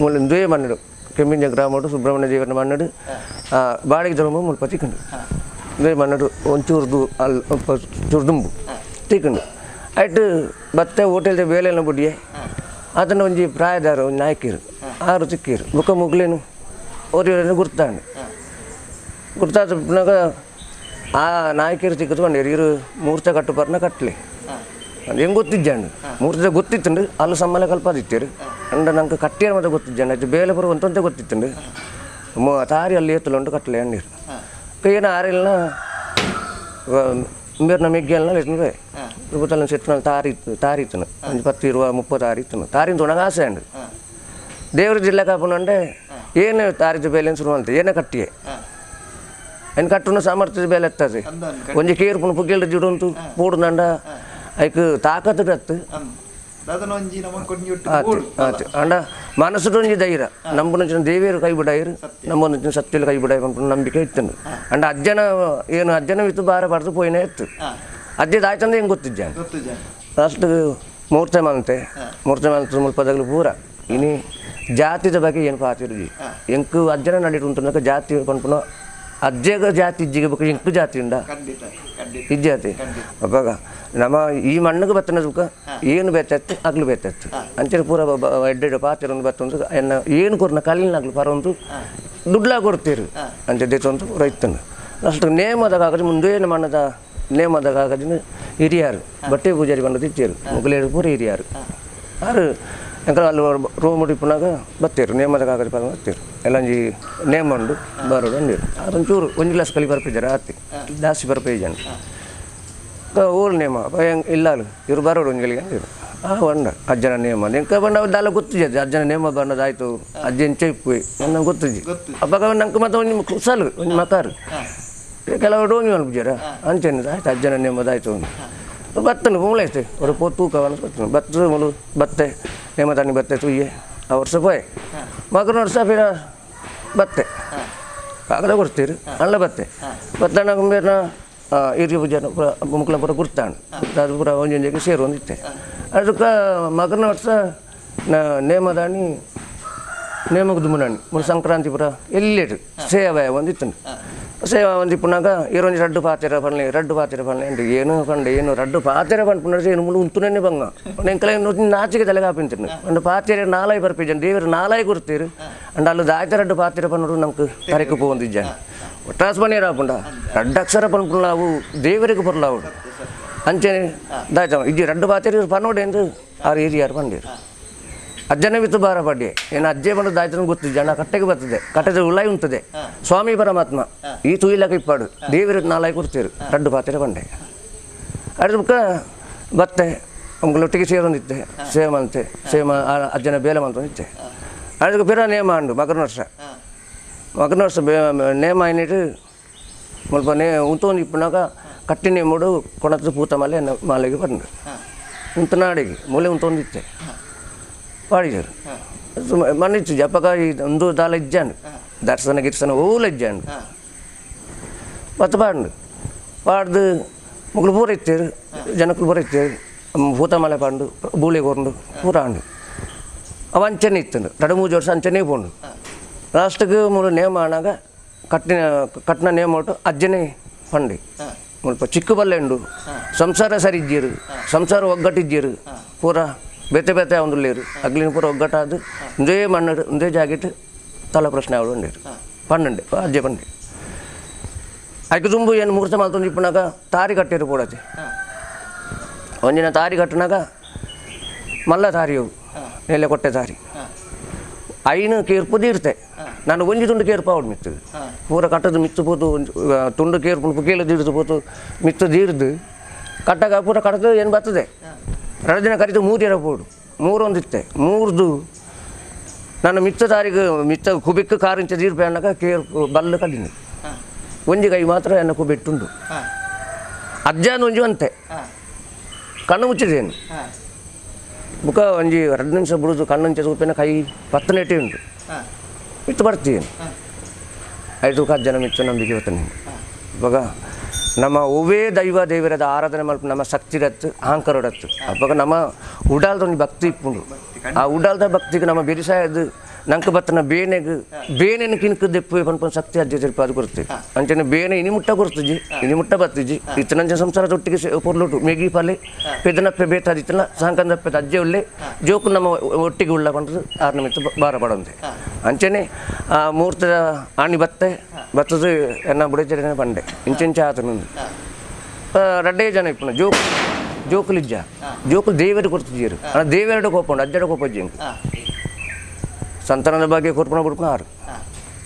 ಮುಳ್ಳು ಮಣ್ಣಡು ಕೆಮ್ಮಿಂಜ ಗ್ರಾಮಡು ಸುಬ್ರಹ್ಮಣ್ಯ ದೇವರ ಮಣ್ಣಡು ಬಾಡಿಗೆ ರೂಮು ಮುಲ್ಪ ತಿಕ್ಕಂಡು ದ್ವೇ ಮಣ್ಣಡು ಒಂಚೂರ್ದು ಅಲ್ಲಿ ಚೂರು ದುಂಬು ತಿಕ್ಕಂಡು ಆಯ್ತು ಬತ್ತೆ ಹೋಟೆಲ್ದ ಬೇಲೆಲ್ಲ ಬುಡಿಯೆ ಅದನ್ನು ಒಂಜಿ ಪ್ರಾಯದಾರ ಒಂಜಿ ನಾಯಕಿರು ಆರು ತಿಕ್ಕಿರು ಬೊಕ್ಕ ಮುಗ್ಲೇನು ಓರಿಯವ್ರನ್ನ ಗುರ್ತಾಂಡು ಗುರ್ತಾದ ಆ ನಾಯಕಿರು ತಿಕ್ಕದು ಬಂಡೇರು ಇರು ಮೂರ್ತ ಕಟ್ಟು ಪರ್ನ ಕಟ್ಲಿ ಹೆಂಗೆ ಗೊತ್ತಿಜ್ಜಾಂಡು ಮೂರ್ತ ಗೊತ್ತಿತ್ತುಂಡು ಅಲ್ಲಿ ಸಮ್ಮಲ ಕಲ್ಪಾದಿತ್ತೀರು ಅಂಡ ನಂಗೆ ಕಟ್ಟಿಯರ ಮತ್ತೆ ಗೊತ್ತಿಜ್ಜಾಂಡು ಆಯ್ತು ಬೇಲೆ ಪೂರ ಒಂತಂತೆ ಗೊತ್ತಿತ್ತುಂಡು ತಾರಿ ಅಲ್ಲಿ ಏತುಲುಂಡು ಕಟ್ಲೆ ಅಂಡೀರು ಏನು ಆರಿಲ್ಲ ಮೇರ್ನ ಮೆಗ್ಗೆಲ್ಲ ಎತ್ತುಂಡು ರೂಪತಲ್ಲ ಸೆಟ್ಟಿನ ತಾರಿ ತಾರಿ ಇತ್ತನು ಒಂಜಿ 10 20 30 ತಾರಿ ಇತ್ತನು ತಾರಿನ ತೊಣಗ ಆಸೆ ಅಂಡು ದೇವ್ರ ಜಿಲ್ಲೆ ಕಾಪುನಂಡೆ ಏನು ತಾರಿದ ಬೇಲೆ ಶುರು ಅಂತ ಏನೇ ಕಟ್ಟಿಯೆ ಏನು ಕಟ್ಟುನ ಸಾಮರ್ಥ್ಯದ ಬೇಲೆ ಎತ್ತದೆ ಒಂಜಿ ಕೇರ್ಪುನ ಪುಗ್ಗೆಲ್ದ ಜಿಡುಂತು ಪೋಡುನಂಡ ಐಕ್ ತಾಕತ್ತು ಅತ್ತು ಆತು ಅಂಡ ಮನಸ್ಸುಡೊಂಜಿ ಧೈರ್ಯ ನಂಬುನಂಚಿನ ದೇವಿಯರು ಕೈ ಬಿಡಾಯಿರು ನಮ್ಮೊಂಚಿನ ಸತ್ಯಲು ಕೈ ಬಿಡಾಯಿ ಪನ್ಪುನ ನಂಬಿಕೆ ಇತ್ತು ಅಂಡ ಅಜ್ಜನ ಏನು ಅಜ್ಜನ ಇತ್ತು ಬಾರ ಬಾರ್ದು ಪೋಯಿನೇ ಇತ್ತು ಅಜ್ಜದ ಆಯ್ತಂದ್ರೆ ಹೆಂಗೆ ಗೊತ್ತಿಜ್ಜಾನ ಲಾಸ್ಟ್ ಮೂರ್ತೆ ಮಲ್ತೆ ಮೂರ್ತೆ ಮಲ್ತು ಮುಲ್ಪದಾಗಲು ಪೂರ ಇನಿ ಜಾತಿದ ಬಗ್ಗೆ ಏನು ಪಾತಿರುಜಿ ಎಂಕು ಅಜ್ಜನ ನಡಿಟು ಉಂಟು ಜಾತಿ ಪನ್ಪುನ ಅಜ್ಜೆಗ ಜಾತಿ ಇಜ್ಜಿಗೆ ಬೇಕು ಎಂಕು ಜಾತಿ ಉಂಡ ಇಜ್ಜಾತಿ ಅಪ್ಪಾಗ ನಮ್ಮ ಈ ಮಣ್ಣಿಗೆ ಬತ್ತನ ಸುಖ ಏನು ಬೇತತ್ತು ಅಗ್ಲು ಬೇತತ್ತು ಅಂಚನೆ ಪೂರ ಎಡ್ಡೆಡ್ ಪಾತಿರೊಂದು ಬತ್ತೊಂದು ಎನ್ನ ಏನು ಕೊರ್ನ ಕಲ್ಲಿನಾಗ್ಲು ಪರೊಂದು ದುಡ್ಲಾ ಕೊಡ್ತೀರು ಅಂಚೆ ದೇತೊಂದು ರೈತನು ಅಷ್ಟು ನೇಮದ ಕಾಗಜ ಮುಂದೆ ಮಣ್ಣದ ನೇಮದ ಕಾಗಜಿನ ಹಿರಿಯಾರು ಬಟ್ಟೆ ಪೂಜಾರಿ ಬಂದದ್ದು ಇತ್ತೀರು ಮುಗಲೇರು ಪೂರ ಹಿರಿಯಾರು ಆರು ಎಂಕಲ್ ಅಲ್ಲಿ ರೂಮ್ ಇಪ್ಪುನಾಗ ಬತ್ತೀರು ನೇಮದ ಕಾಗಜ ಪರ ಬತ್ತೀರು ಎಲ್ಲಂಜಿ ನೇಮ ಉಂಡು ಬರೋಡು ಅಂದಿರು ಅದೊಂಚೂರು ಒಂಜಿ ಗ್ಲಾಸ್ ಕಲಿ ಬರ್ಪಿದ್ದಾರೆ ಆತಿ ಜಾಸ್ತಿ ಬರ್ಪೇಜಾಂಡು ಊರು ನೇಮ ಇಲ್ಲ ಇವರು ಬರೋಡು ಒಂಜಿ ಅಂದಿರು ಆ ಬಂಡ ಅಜ್ಜನ ನೇಮ ಎಂಕ ಬಂಡ ದಾಲ ಗೊತ್ತಿದೆ ಅಜ್ಜನ ನೇಮ ಬಂಡದಾಯ್ತು ಅಜ್ಜ ಎಂಚ ಇಪ್ಪು ನಂಗೆ ಗೊತ್ತಿದ್ದೆ ಅಪ್ಪಾಗ ನಂಗೆ ಮತ್ತೆ ಒಂಜಿ ಕುಸಲು ಒಂಜಿ ಮಕಾರು ಕೆಲವು ಡೋಂಗಿ ಮಲ್ಪುಜಾರ ಅಂಚೆನ ಆಯ್ತು ಅಜ್ಜನ ನೇಮದಾಯ್ತು ಬತ್ತನು ಮೂಳೆ ஒரு ಪೋ ತೂಕ ಬತ್ತನು ಬತ್ತ ಮುಳು ಬತ್ತೆ ನೇಮ ತಣ್ಣಿ ಬತ್ತೆ ತುಯ್ಯೆ ಆ ವರ್ಷ ಪೋಯೆ ಮಗನ ವರ್ಷ ಪಿರ ಬತ್ತೆ ಕಾಗದ ಕೊಡ್ತೀರಿ ಅಲ್ಲ ಬತ್ತೆ ಬತ್ತಣ್ಣ ಮೇರ್ನ ಹಿರಿಯ ಪೂಜಾನ ಪೂರ ಮುಕ್ಲ ಪೂರ ಗುರ್ತಾಂಡು ಅದು ಪೂರ ಒಂಜೊಂಜಿಗೆ ಸೇರೊಂದಿತ್ತೆ ಅದಕ್ಕೆ ಮಗನ ವರ್ಷ ನೇಮದಾಣಿ ನೇಮಕ್ಕೆ ದುಮ್ಮನಾಣಿ ಮುಳು ಸಂಕ್ರಾಂತಿ ಪೂರ ಎಲ್ಲೇಟು ಸೇವೆ ಒಂದಿತ್ತು. ಸೇವಾ ಒಂದು ಇಪ್ಪುನಾಗ ಇರೊಂಜಿ ರಡ್ಡು ಪಾತೆರ ಪನ್ಲೆ ರಡ್ಡು ಪಾತೆರ ಪನ್ಲೆ ಅಂಡ್ ಏನು ಪಂಡೆ ಏನು ರಡ್ಡು ಪಾತೆರ ಪನ್ಪುನರ್ಸ್ ಏನು ಮುಳು ಉಂತುನೇ ಬಂಗ ಎಂಕಲೆ ನಾಚಿಗೆ ತಲೆಗೆ ಆಪಿಂತಿರ್ನು ಅಂಡ್ ಪಾತೆರ ನಾಲಾಯಿ ಬರ್ಪಿಜನ್ ದೇವರು ನಾಲಾಯಿ ಕೊಡ್ತೀರು ಅಂಡ್ ಅಲ್ಲಿ ದಾಯ್ತ ರಡ್ಡು ಪಾತೆರ ಪನ್ನರು ನಮ್ಗೆ ತರೆக்கு ಪೋವೊಂದಿಜ್ಜಾನ್ ಒಟ್ರಾಸ್ ಪನ್ನೀರ್ ಆಪುಂಡ ರಡ್ಡು ಅಕ್ಷರ ಪನ್ಪುಲಾವು ದೇವರಿಗೆ ಪೊರ್ಲಾವು ಅಂಚನೆ ದಾಯ್ತ ಇಜ್ಜಿ ರಡ್ಡು ಪಾತೆರ ಪನ್ನೋಡೆ ಎಂದು ಆರು ಹಿರಿಯರು ಪಂಡೀರು ಅಜ್ಜನ ವಿತ್ತು ಬಾರ ಪಡ್ಡಿ ಏನು ಅಜ್ಜೆ ಬಂದು ದಾಯ್ತನ ಗೊತ್ತು ಜನ ಕಟ್ಟೆಗೆ ಬರ್ತದೆ ಕಟ್ಟೆದ ಉಲಾಯಿ ಉಂಟದೆ ಸ್ವಾಮಿ ಪರಮಾತ್ಮ ಈ ತುಯಿಲಕ ಇಪ್ಪಾಡು ದೇವರು ನಾಲಾಯಿ ಕೊಡ್ತೀರು ರಡ್ಡು ಪಾತ್ರೆ ಬಂಡೆ ಅದ್ರ ಬುಕ್ಕ ಬತ್ತೆ ಒಟ್ಟಿಗೆ ಸೇರೊಂದಿತ್ತೆ ಸೇಮ್ ಅಂತೆ ಸೇಮ ಅಜ್ಜನ ಬೇಲೆ ಮಂತೊಂದಿತ್ತೆ ಅದಕ್ಕೆ ಪಿರ ನೇಮ ಅಂಡು ಮಕರನ ವರ್ಷ ಮಕರನ ವರ್ಷ ನೇಮ అయినట్టు ಮುಲ್ಪ ನೇ ಉಂತೊಂದು ಇಪ್ಪುನಾಗ ಕಟ್ಟಿ ನೇಮುಡು ಕೊಣದ ಪೂತ ಮಲೆ ಮಾಲೆಗೆ ಬಂದು ಉಂತನಾಡಿಗೆ ಮೂಲೆ ಉಂತೊಂದಿತ್ತೆ ಪಾಡಿದರು ಮನ್ನಿತ್ತು ಜಪಕ ಒಂದು ದಾಲ ಇಜ್ಜಾಂಡು ದರ್ಶನ ಗಿರ್ಸನ ಓಲ ಇಜ್ಜಾಂಡು ಮತ್ತು ಪಾಂಡು ಪಾಡ್ದು ಮುಗ್ಲು ಪೂರ ಇತ್ತೇರು ಜನಕ್ಕಲು ಪೂರ ಇತ್ತೇರು ಪೂತ ಮಲೆ ಪಾಂಡು ಬೂಳೆ ಕೊರಂಡು ಪೂರ ಆಂಡು ಅವ ಅಂಚನೆ ಇತ್ತಂಡು ಎರಡು ಮೂರು ವರ್ಷ ಅಂಚನೆ ಪೋಂಡು ಲಾಸ್ಟ್ಗೆ ಮೂರು ನೇಮ ಆನಾಗ ಕಟ್ಟಿನ ಕಟ್ಟಿನ ನೇಮ ಒಟ್ಟು ಅಜ್ಜನೇ ಪಂಡೆ ಮುಲ್ಪ ಚಿಕ್ಕ ಬಲ್ಲೆ ಉಂಡು ಸಂಸಾರ ಸರಿ ಇಜ್ಜೀರು ಸಂಸಾರ ಒಗ್ಗಟ್ಟಿಜ್ಜೀರು ಪೂರ ಬೇತೆ ಬೇತೆ ಅವನು ಅಗ್ಲಿನ ಪೂರ ಒಗ್ಗಟ್ಟಾದು ಒಂದೇ ಮಣ್ಣು ಒಂದೇ ಜಾಗೆಟ್ ತಲ ಪ್ರಶ್ನೆ ಅವಳು ಉಂಡೇರು ಪನ್ನಂಡೆ ಅಜ್ಜೆ ಪಂಡೆ ಐಕು ತುಂಬು ಏನು ಮುಹೂರ್ತ ಮಲ್ತೊಂದು ಇಪ್ಪುನಾಗ ತಾರಿ ಕಟ್ಟಿರು ಪೋಡತೆ ಒಂದಿನ ತಾರಿ ಕಟ್ಟಿನಾಗ ಮಲ್ಲ ತಾರಿಯವು ನೆಲೆ ಕೊಟ್ಟೆ ತಾರಿ ಐನು ಕೇರ್ಪು ತೀರ್ತೆ ನಾನು ಒಂಜಿ ತುಂಡು ಕೇರ್ಪು ಅವಡು ಮಿತ್ತು ಪೂರ ಕಟ್ಟದು ಮಿತ್ತು ಪೋತು ತುಂಡು ಕೇರ್ಪು ಪುಕೇಲ ತೀರ್ದು ಪೋತು ಮಿತ್ತು ತೀರ್ದು ಕಟ್ಟಾಗ ಪೂರ ಕಟ್ಟದು ಏನು ಬರ್ತದೆ ಎರಡು ದಿನ ಕರಿತು ಮೂರು ಎರ ಪೋಡು ಮೂರೊಂದಿತ್ತೆ ಮೂರ್ದು ನಾನು ಮಿತ್ತ ತಾರೀಕು ಮಿತ್ತ ಕುಬಿಕ್ಕು ಕಾರಿಂಚ ತೀರ್ಪೆ ಅನ್ನಾಗ ಕೇರ್ ಬಲ್ಲು ಕಡಿನ ಒಂಜಿ ಕೈ ಮಾತ್ರ ಎನ್ನ ಕುಬಿಟ್ಟುಂಡು ಅಜ್ಜನ ಒಂಜಿ ಅಂತೆ ಕಣ್ಣು ಮುಚ್ಚಿದೇನು ಬುಕ್ಕ ಒಂಜಿ 2 ನಿಮಿಷ ಬಿಡುದು ಕಣ್ಣಂಚೆ ತೂಪಿನ ಕೈ 10 ನೆಟೆ ಉಂಟು ಮಿತ್ತು ಬರ್ತೀನಿ ಐದು ಅಜ್ಜನ ಮಿತ್ತು ನಂಬಿಕೆ ಬರ್ತಾನೆ. ಇವಾಗ ನಮ್ಮ ಒವ್ವೇ ದೈವ ದೇವರದ ಆರಾಧನೆ ಮಲ್ಪ ನಮ್ಮ ಶಕ್ತಿರತ್ತು ಅಹಂಕಾರಡತ್ತು ಅವಾಗ ನಮ್ಮ ಉಡಾಲ್ದ ಒಂದು ಭಕ್ತಿ ಇಪ್ಪುಂಡು ಆ ಉಡಾಲ್ದ ಭಕ್ತಿಗೆ ನಮ್ಮ ಬೆರಿಸಾಯದು ನಂಗೆ ಬತ್ತನ ಬೇನೆಗೆ ಬೇನೆನ ಕಿನ್ಕ ದೆಪ್ಪು ಪನ್ಪನ ಶಕ್ತಿ ಅಜ್ಜೆ ತಿರುಪ ಅದು ಕೊಡ್ತೀವಿ ಅಂಚನೆ ಬೇನೆ ಇನಿ ಮುಟ್ಟ ಕೊಡ್ತಿಜ್ಜಿ ಇನಿ ಮುಟ್ಟ ಬತ್ತಿಜ್ಜಿ ಇತ್ತನಂಚೆ ಸಂಸಾರ ತೊಟ್ಟಿಗೆ ಪೊರ್ಲುಟು ಮೇಗಿ ಪಾಲೆ ಪೆದನಪ್ಪೆ ಬೇತಾದಿತ್ತಲ್ಲ ಸಾಂಕಂದಪ್ಪೆ ಅಜ್ಜೆ ಉಳ್ಳೆ ಜೋಕು ನಮ್ಮ ಒಟ್ಟಿಗೆ ಉಳ್ಳ ಪಂಡ್ದು ಆರು ನಿಮಿತ್ತ ಬಾರ ಪಡಂತೆ ಅಂಚನೆ ಆ ಮೂರ್ತದ ಆಣಿ ಬತ್ತೆ ಬತ್ತದು ಎನ್ನ ಬುಡಚರಿನ ಪಂಡೆ ಇಂಚಿಂಚ ಆತನೊಂದು ರಡ್ಡೇ ಜನ ಇಪ್ಪುನ ಜೋಕು ಜೋಕುಲಿಜ್ಜ ಜೋಕುಲು ದೇವರು ಕೊಡ್ತಿದ್ದೀರು ಅಣ್ಣ ದೇವರಡು ಕೋಪ ಉಂಡು ಅಜ್ಜಡ ಕೋಪ ಅಜ್ಜಿ ಸಂತಾನದ ಬಗ್ಗೆ ಕೊರ್ಪಣ ಬಿಡ್ಪಣ ಆರು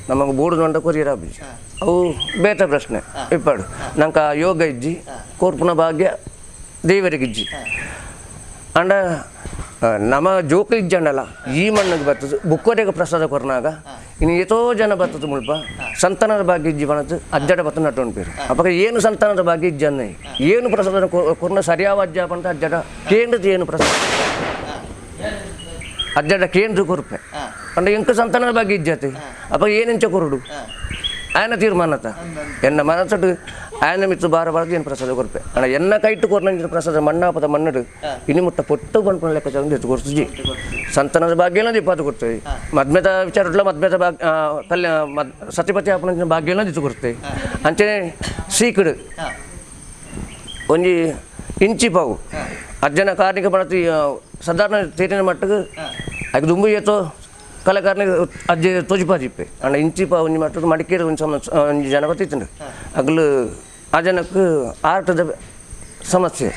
ನಮಗೆ ಬೋಡು ದೊಂಡ ಕೊರಿಯರ್ ಅಬ್ಬಿಜಿ ಅವು ಬೇತ ಪ್ರಶ್ನೆ ಇಪ್ಪಾಡು ನಂಗೆ ಆ ಯೋಗ ಇಜ್ಜಿ ಕೋರ್ಪುನ ಭಾಗ್ಯ ದೇವರಿಗಿಜ್ಜಿ ಅಂಡ ನಮ್ಮ ಜೋಕು ಇಜ್ಜಂಡಲ್ಲ ಈ ಮಣ್ಣಿಗೆ ಬರ್ತದೆ ಬುಕ್ಕೋರೆಗೆ ಪ್ರಸಾದ ಕೊರ್ನಾಗ ಇನ್ನು ಎಷ್ಟೋ ಜನ ಬರ್ತದೆ ಮುಲ್ಪ ಸಂತಾನದ ಭಾಗ್ಯ ಇಜ್ಜಿ ಬಣದ್ದು ಅಜ್ಜಡ ಬತ್ತ ನಟ್ಟೊಂಡ್ಪೇರು ಅಪ್ಪ ಏನು ಸಂತಾನದ ಭಾಗ್ಯ ಇಜ್ಜನ್ನ ಏನು ಪ್ರಸಾದ ಕೊರ್ನ ಸರಿಯಾವ ಅಜ್ಜ ಪಂತ ಅಜ್ಜಡ ಕೇಂದ್ರದ ಏನು ಪ್ರಸಾದ ಅಜ್ಜಡ ಕೇಂದ್ರ ಕೊರ್ಪೆ ಅಂಡ ಎಂಕ ಸಂತಾನದ ಬಗ್ಗೆ ಇಜ್ಜತೆ ಅಪ್ಪ ಏನೆಂಚ ಕೊರಡು ಆಯನ ತೀರ್ಮಾನತ ಎನ್ನ ಮನಸಟ್ಟು ಆಯನ ಮಿತ್ತು ಬಾರ ಬಾರದು ಏನು ಪ್ರಸಾದ ಕೊರ್ಪೆ ಅಣ್ಣ ಎನ್ನ ಕೈಟ್ಟು ಕೊರ್ನಂಚಿನ ಪ್ರಸಾದ ಮಣ್ಣಾಪದ ಮಣ್ಣಡು ಇನ್ನು ಮುಟ್ಟ ಪೊಟ್ಟು ಬಂದ್ಕೊಂಡು ಲೆಕ್ಕಾಚಾರ ಎತ್ತು ಕೊಡ್ತಿಜಿ ಸಂತಾನದ ಭಾಗ್ಯನ ದಿಪ್ಪಾತು ಕೊಡ್ತೇವೆ ಮದ್ಮೆದ ವಿಚಾರ ಮದ್ಮೆದ ಭಾಗ್ಯ ಕಲ್ಯಾಣ ಸತಿಪತಿ ಆಪನ ಭಾಗ್ಯನ ದಿತ್ತು ಕೊಡ್ತೇವೆ ಅಂಚನೆ ಸೀಕಡು ಒಂಜಿ ಇಂಚಿ ಪಾವು ಅಜ್ಜನ ಕಾರ್ಣಿಕ ಪಣತಿ ಸಾಧಾರಣ ತೇರಿನ ಮಟ್ಟಕ್ಕೆ ಅದಕ್ಕೆ ದುಂಬು ಏತೋ ಕಲಾಕಾರನ ಅಜ್ಜೆ ತೋಜಿಪಾಜಿಪ್ಪೆ ಅಂಡ ಇಂಚಿಪ ಒಂಜಿ ಮಟ್ಟದ ಮಡಿಕೇರಿ ಒಂದು ಸಮಸ್ಯೆ ಒಂಜಿ ಜನ ಬತ್ತಿತ್ತುಂಡು ಅಗಲು ಆ ಜನಕ್ಕೆ ಆಟದ ಸಮಸ್ಯೆ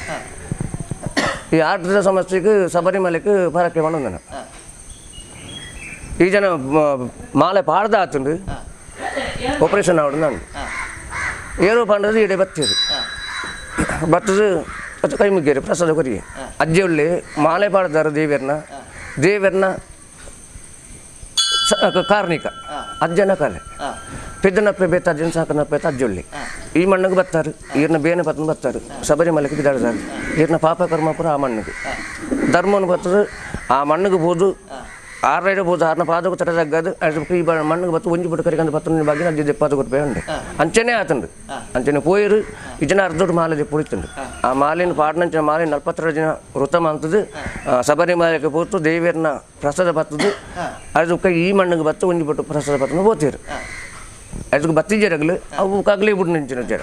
ಈ ಆಟದ ಸಮಸ್ಯೆಗೆ ಶಬರಿಮಲೆಗೆ ಪರಕ್ಕೆ ಮಾಡೋಣ ಈ ಜನ ಮಾಲೆ ಪಾಡ್ದ ಆತುಂಡು ಆಪರೇಷನ್ ಆವಡು ನಾನು ಏರೋ ಪಾಂಡದು ಇಡೆ ಬತ್ತಿರು ಬತ್ತದು ಅದು ಕೈ ಮುಗಿಯರು ಪ್ರಸಾದ ಕೊರಿಗೆ ಅಜ್ಜೆ ಒಳ್ಳೆ ಮಾಲೆ ಪಾಡ್ದಾರ ದೇವರನ್ನ ದೇವರನ್ನ ಕಾರ್ಣಿಕ ಅಜ್ಜನ ಕಲೆ ಪೆದ್ದನಪ್ಪೆ ಬೇತ ಅಜ್ಜನ ಸಾಕನಪ್ಪೆ ಅಜ್ಜೊಳ್ಳಿ ಈ ಮಣ್ಣಿಗೆ ಬರ್ತಾರೆ ಈರ್ನ ಬೇನೆ ಪತ್ನ ಬರ್ತಾರೆ ಶಬರಿಮಲೆಗೆ ಬಿದಾಡ್ತಾರೆ ಈರ್ನ ಪಾಪ ಕರ್ಮ ಪೂರ ಆ ಮಣ್ಣಿಗೆ ಧರ್ಮವನ್ನು ಬರ್ತದೆ ಆ ಮಣ್ಣಿಗೆ ಬೋದು ಆರೈಡ ಬೋದು ಆರನ ಪಾದకు ತರದಗ್ಗದು ಅದಕ್ಕೆ ಈ ಮಣ್ಣಿಗೆ ಬತ್ತು ಒಂಜಿ ಬಿಟ್ಟು ಕರಿಕಂದು ಪತ್ತನ ಬಗ್ಗೆ ಅಜ್ಜಿ ದೆಪ್ಪಾದ ಕೊರ್ಪೆ ಉಂಡೆ ಅಂಚನೆ ಆತಂಡು ಅಂಚನೆ ಪೋಯಿರು ಇಜನ ಅರ್ಧೋಡು ಮಾಲೆ ದೆಪ್ಪುಡಿತುಂಡು ಆ ಮಾಲಿನ ಪಾಡ್ನಂಚಿನ ಮಾಲೆ 42 ದಿನ ವೃತ ಮಂತದ್ದು ಶಬರಿಮಲೆಗೆ ಪೋತು ದೇವಿಯರ್ನ ಪ್ರಸಾದ ಬತ್ತದು ಅದಕ್ಕೆ ಈ ಮಣ್ಣಿಗೆ ಬತ್ತು ಒಂಜಿ ಬಿಟ್ಟು ಪ್ರಸಾದ ಬತ್ತನ ಪೋತೀರು. ಅದಕ್ಕೆ ಬತ್ತಿಜರಗಲು ಅವು ಕಾಗಲಿ ಬಿಟ್ಟು ನಿಂಚಿನ ವಿಚಾರ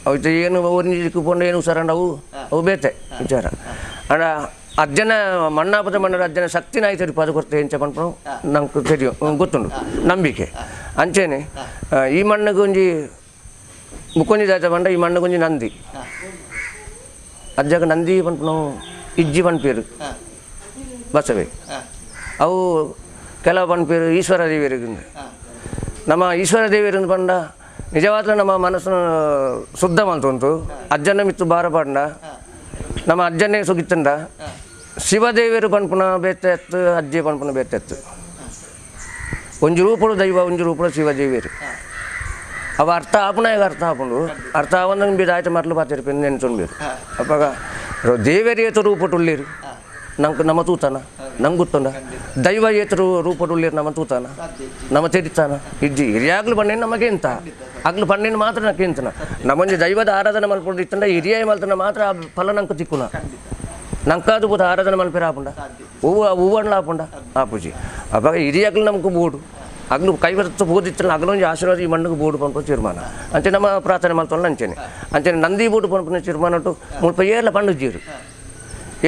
ಅವು ಏನು ಓರಿಂಜಿಗೆ ಪೋಂಡ ಏನು ಹುಷಾರಂಡ ಅವು ಅವು ಬೇತೆ ವಿಚಾರ ಅಂಡ ಅಜ್ಜನ ಮಣ್ಣಾಪದ ಮಣ್ಣರ ಅಜ್ಜನ ಶಕ್ತಿನ ಆಯ್ತು ಪದ ಕೊಡ್ತೆ ಎಂಚ ಪನ್ಪು ನಂಗೆ ತೆರಿಯು ಗೊತ್ತುಂಡು ನಂಬಿಕೆ ಅಂಚೆನೆ ಈ ಮಣ್ಣಿಗೆ ಒಂಜಿ ಮುಕ್ಕೊಂಜಿ ಜಾತ ಪಂಡ ಈ ಮಣ್ಣಿಗೊಂಜಿ ನಂದಿ ಅಜ್ಜಗ ನಂದಿ ಪನ್ಪು ಇಜ್ಜಿ ಪನ್ಪೇರು ಬಸವೆ ಅವು ಕೆಲವು ಪನ್ಪೇರು ಈಶ್ವರ ದೇವಿಯರಿಗೆ ನಮ್ಮ ಈಶ್ವರ ದೇವಿಯರಿಂದ ಪಂಡ ನಿಜವಾದ ನಮ್ಮ ಮನಸ್ಸು ಶುದ್ಧ ಮಂತುಂಟು ಅಜ್ಜನ ಮಿತ್ತು ಬಾರ ಪಂಡ ನಮ್ಮ ಅಜ್ಜನೇ ಸುಗಿತ್ತಂಡ ಶಿವದೇವಿಯರು ಪನ್ಪುನ ಬೇತೆತ್ತು ಅಜ್ಜಿ ಪನ್ಪುನ ಬೇತೆತ್ತು ಒಂಜಿ ರೂಪಡು ದೈವ ಒಂಜಿ ರೂಪಡು ಶಿವದೇವಿಯರು ಅವ ಅರ್ಥ ಆಪುನ ಅರ್ಥ ಆಪುಂಡು ಅರ್ಥ ಆವಂದಂಗೆ ಬೀದು ಆಯ್ತು ಮರಲು ಪಾತಿರ್ಪಿ ನೆನ್ಸೊಂಡು ಅಪ್ಪಾಗ ದೇವರ ಏತು ರೂಪಟುಳ್ಳೀರು ನಂಗೆ ನಮ್ಮ ತೂತಾನ ನಂಗೆ ಗೊತ್ತುಂಡ ದೈವ ಏತು ರೂಪಟುಳ್ಳೀರು ನಮ್ಮ ತೂತಾನ ನಮ್ಮ ತೆರಿತಾನ ಇಜ್ಜಿ ಹಿರಿಯಾಗ್ಲು ಪಣ್ಣೇನು ನಮಗೆ ಎಂತ ಆಗ್ಲು ಪಣ್ಣೇನು ಮಾತ್ರ ನಕ್ಕೆ ಎಂತನ ನಮ್ಮೊಂಜಿ ದೈವದ ಆರಾಧನೆ ಮಲ್ಕೊಂಡು ಇತ್ತಂಡ ಹಿರಿಯ ಮಲ್ತನ ಮಾತ್ರ ಆ ಫಲ ನಂಗೆ ತಿಕ್ಕುನ ನಂಕಾದು ಪೂತ ಆರಾಧನೆ ಮಲ್ಪೇರ ಆಪುಂಡ ಹೂವು ಹೂವಣ್ಣ ಆಪುಂಡ ಆಪುಜಿ ಅಪ್ಪಾಗ ಹಿರಿಯಾಗ್ಲು ನಮ್ಗೆ ಬೋಡು ಅಗ್ಲು ಕೈ ಬರುತ್ತೆ ಬೋದಿತ್ತಲ್ಲ ಅಗಲೊಂಜಿ ಆಶೀರ್ವಾದ ಈ ಮಣ್ಣಿಗೆ ಬೋಡು ಪನ್ಪ ತೀರ್ಮಾನ ಅಂಚೆ ನಮ್ಮ ಪ್ರಾರ್ಥನೆ ಮಲ್ತೊಂಡು ಅಂಚೆನೆ ಅಂಚೆನೆ ನಂದಿ ಬೋಡು ಪನ್ಪನ ತೀರ್ಮಾನ ಉಂಟು ಮುಲ್ಪ ಏರ್ಲ ಪಂಡು ಜೀರು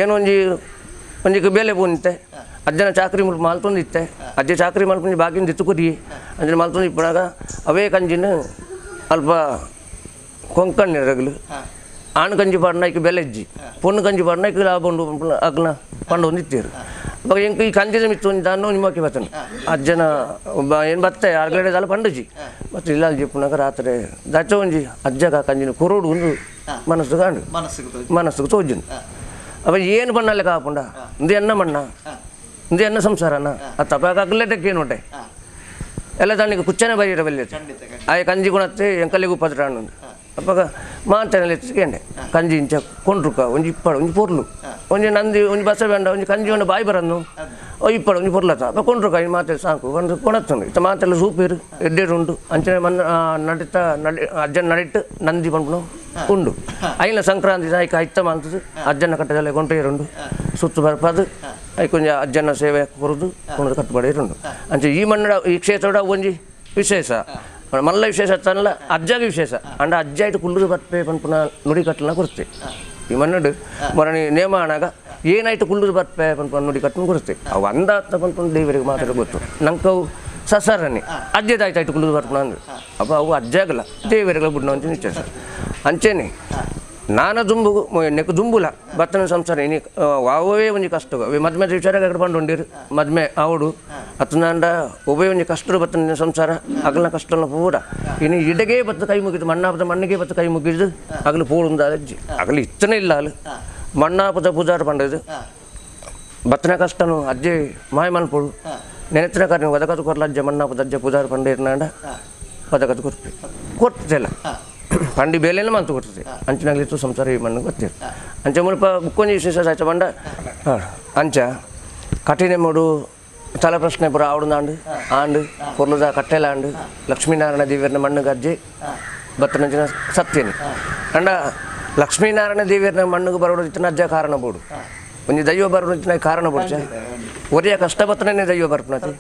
ಏನೋ ಒಂಜಿ ಒಂಜಿಗೆ ಬೇಲೆ ಪೋನಿತ್ತೆ ಅಜ್ಜನ ಚಾಕ್ರಿ ಮುಲ್ಪ ಮಲ್ತೊಂದು ಇತ್ತೆ ಅಜ್ಜ ಚಾಕ್ರಿ ಮಲ್ಪಂಜಿ ಬಾಕಿನ ದಿತ್ತು ಕೊರಿ ಅಂಚನೆ ಮಲ್ತೊಂದು ಇಪ್ಪನಾಗ ಅವೇ ಕಂಜಿನ ಅಲ್ಪ ಕೊಂಕಣ್ಣಿ ರಗಲು ಆಣ್ ಕಂಜಿ ಪಾಡ್ನ ಐಕ್ ಬೆಲೆಜ್ಜಿ ಪೊಣ್ಣು ಕಂಜಿ ಪಾಡ್ನ ಐಕ್ ಲಾಭ ಉಂಡು ಅಗ್ಲ ಪಂಡು ಒಂದು ಇತ್ತೀರು ಅವಾಗ ಎಂಕ್ ಈ ಕಂಜಿದ ಮಿತ್ತು ಒಂದು ದಾನ್ನು ನಿಮ್ಮಕ್ಕೆ ಬತ್ತನು ಅಜ್ಜನ ಏನು ಬತ್ತೆ ಅರ್ಗಡೆ ದಾಲ ಪಂಡುಜಿ ಮತ್ತು ಇಲ್ಲ ಜಿಪ್ಪುನಾಗ ರಾತ್ರಿ ದಚ್ಚ ಒಂಜಿ ಅಜ್ಜಗ ಕಂಜಿನ ಕೊರೋಡು ಒಂದು ಮನಸ್ಸು ಕಾಂಡು ಮನಸ್ಸುಗೆ ತೋಜುಂಡು ಅವ ಏನು ಬಣ್ಣಲ್ಲಿ ಕಾಪುಂಡ ಇಂದು ಎನ್ನ ಮಣ್ಣ ಇಂದು ಎನ್ನ ಸಂಸಾರನ ಆ ತಪಾಕ ಅಗ್ಲೆಟಕ್ಕೆ ಏನು ಉಂಟೆ ಎಲ್ಲ ತಣ್ಣಗೆ ಕುಚ್ಚನೆ ಬೈರ ಬಲ್ಲೆ ಆಯ ಕಂಜಿ ಗುಣತ್ತೆ ಎಂಕಲ್ಲಿಗೂ ಪದ್ರ ಅಪ್ಪಗ ಮಾತನಲ್ಲಿ ಎತ್ತಿಸ್ಕೊಂಡೆ ಕಂಜಿ ಇಂಚ ಕೊಂಡ್ರುಕ ಒಂಜಿ ಇಪ್ಪಡು ಒಂಜಿ ಪೊರ್ಲು ಒಂಜಿ ನಂದಿ ಒಂಜಿ ಬಸ ಬೇಂಡ ಒಂಜಿ ಕಂಜಿ ಒಂದು ಬಾಯಿ ಬರನ್ನು ಓ ಇಪ್ಪಡು ಒಂಜಿ ಪೊರ್ಲತ್ತ ಅಪ್ಪ ಕೊಂಡ್ರುಕ ಈ ಮಾತೆ ಸಾಕು ಒಂದು ಕೊಣತ್ತುಂಡು ಇತ್ತ ಮಾತೆಲ್ಲ ಸೂಪೇರು ಎಡ್ಡೇರು ಉಂಟು ಅಂಚನೆ ಮನ್ನ ನಡಿತ ನಡಿ ಅಜ್ಜನ ನಡಿಟ್ಟು ನಂದಿ ಪಂಪನು ಉಂಡು ಐನ ಸಂಕ್ರಾಂತಿ ಐಕ ಐತ್ತ ಮಾಂತದ್ದು ಅಜ್ಜನ ಕಟ್ಟದಲ್ಲೇ ಕೊಂಡ್ರೇರುಂಡು ಸುತ್ತು ಬರ್ಪದು I ಕೊಂಜ ಅಜ್ಜನ ಸೇವೆ ಕೊರದು ಕೊಂಡು ಕಟ್ಟುಬಡಿ ಇರುಂಡು ಅಂಚೆ ಈ ಮಣ್ಣಡ ಈ ಕ್ಷೇತ್ರದ ಒಂಜಿ ವಿಶೇಷ ಮಲ್ಲ ವಿಶೇಷ ತನ್ನಲ್ಲ ಅಜ್ಜಾಗ ವಿಶೇಷ ಅಂಡ ಅಜ್ಜ ಇಟ್ಟು ಕುಲ್ಲುದು ಬರ್ಪೆ ಪನ್ಪುನ ನುಡಿ ಕಟ್ಟಲನ ಕೊರ್ತೆ ಈ ಮಣ್ಣಡು ಮರಣಿ ನೇಮ ಆನಾಗ ಏನಾಯ್ತು ಕುಲ್ಲುದು ಬರ್ಪೆ ಪನ್ಪುನ ನುಡಿ ಕಟ್ಟನ ಕೊರ್ತೆ ಅವು ಅಂದಾತ ಪನ್ಪುನ ದೇವರಿಗೆ ಮಾತ್ರ ಗೊತ್ತು ನಂಕವು ಸಸರನಿ ಅಜ್ಜದಾಯ್ತು ಆಯ್ತು ಕುಲ್ಲುದು ಬರ್ಪುನ ಅಂದ್ರೆ ಅಪ್ಪ ಅವು ಅಜ್ಜಾಗಲ್ಲ ದೇವರಿಗಳ ಬುಡ್ನ ಅಂತ ನಿಶ್ಚಯ ಅಂಚೆನೆ ನಾನ ದುಂಬು ನೆಕ್ ದುಂಬುಲ ಬತ್ತನ ಸಂಸಾರ ಇನಿ ವಾವೇ ಒಂಜಿ ಕಷ್ಟ ಮದ್ಮೆ ವಿಚಾರ ಅక్కడ ಪಂಡುಂಡಿರು ಮದ್ಮೆ ಆವಡು ಅತ್ತನಾಂಡ ಒಬ್ಬೇ ಒಂಜಿ ಕಷ್ಟ ಬತ್ತನ ಸಂಸಾರ ಅಗಲನ ಕಷ್ಟನ ಪೂರ ಇನ್ನು ಇಡಗೆ ಬತ್ತ ಕೈ ಮುಗಿದು ಮಣ್ಣಾಪದ ಮಣ್ಣಿಗೆ ಬತ್ತ ಕೈ ಮುಗಿದು ಅಗಲು ಪೋಡುಂದ ಅಜ್ಜಿ ಅಗಲು ಇತ್ತನೇ ಇಲ್ಲ ಅಲ್ಲ ಮಣ್ಣಾಪದ ಪೂಜಾರ ಪಂಡದು ಬತ್ತನ ಕಷ್ಟನು ಅಜ್ಜಿ ಮಾಯ ಮನ್ಪೋಡು ನೆನೆತ್ತಿನ ಕಾರಣ ಒದಕದು ಕೊರ್ಲ ಅಜ್ಜ ಮಣ್ಣಾಪದ ಅಜ್ಜ ಪೂಜಾರ ಪಂಡೇರ್ನಾಂಡ ಒದಕದು ಕೊರ್ಪೆ ಕೊಡ್ತಿಲ್ಲ ಪಂಡಿ ಬೇಲೆನ ಮಂತು ಕೊಡ್ತದೆ ಅಂಚಿನಾಗ್ಲಿತ್ತು ಸಂಸಾರ ಈ ಮಣ್ಣು ಗೊತ್ತಿರು ಅಂಚೆ ಮುಲ್ಪ ಬುಕ್ಕೊಂಜಿ ವಿಶೇಷ ಸಾಯ್ತ ಬಂಡ ಅಂಚ ಕಠಿಣ ಮೂಡು ತಲ ಪ್ರಶ್ನೆ ಪುರ ಆವಡುಂದಾಂಡು ಆಂಡು ಪೊರ್ಲುದ ಕಟ್ಟೆಲ ಆಂಡು ಲಕ್ಷ್ಮೀನಾರಾಯಣ ದೇವಿಯರ್ನ ಮಣ್ಣು ಗಜ್ಜೆ ಬತ್ತನಂಚಿನ ಸತ್ಯನಿ ಅಂಡ ಲಕ್ಷ್ಮೀನಾರಾಯಣ ದೇವಿಯರ್ನ ಮಣ್ಣುಗೆ ಬರೋಡು ಇತ್ತಿನ ಅಜ್ಜ ಕಾರಣ ಬೋಡು ಒಂಜಿ ದೈವ ಬರೋಡು ಇತ್ತಿನ ಕಾರಣ ಬೋಡ್ಚ ಒರಿಯ ಕಷ್ಟ ಬತ್ತನೇ ದೈವ ಬರ್ಪುನತಿ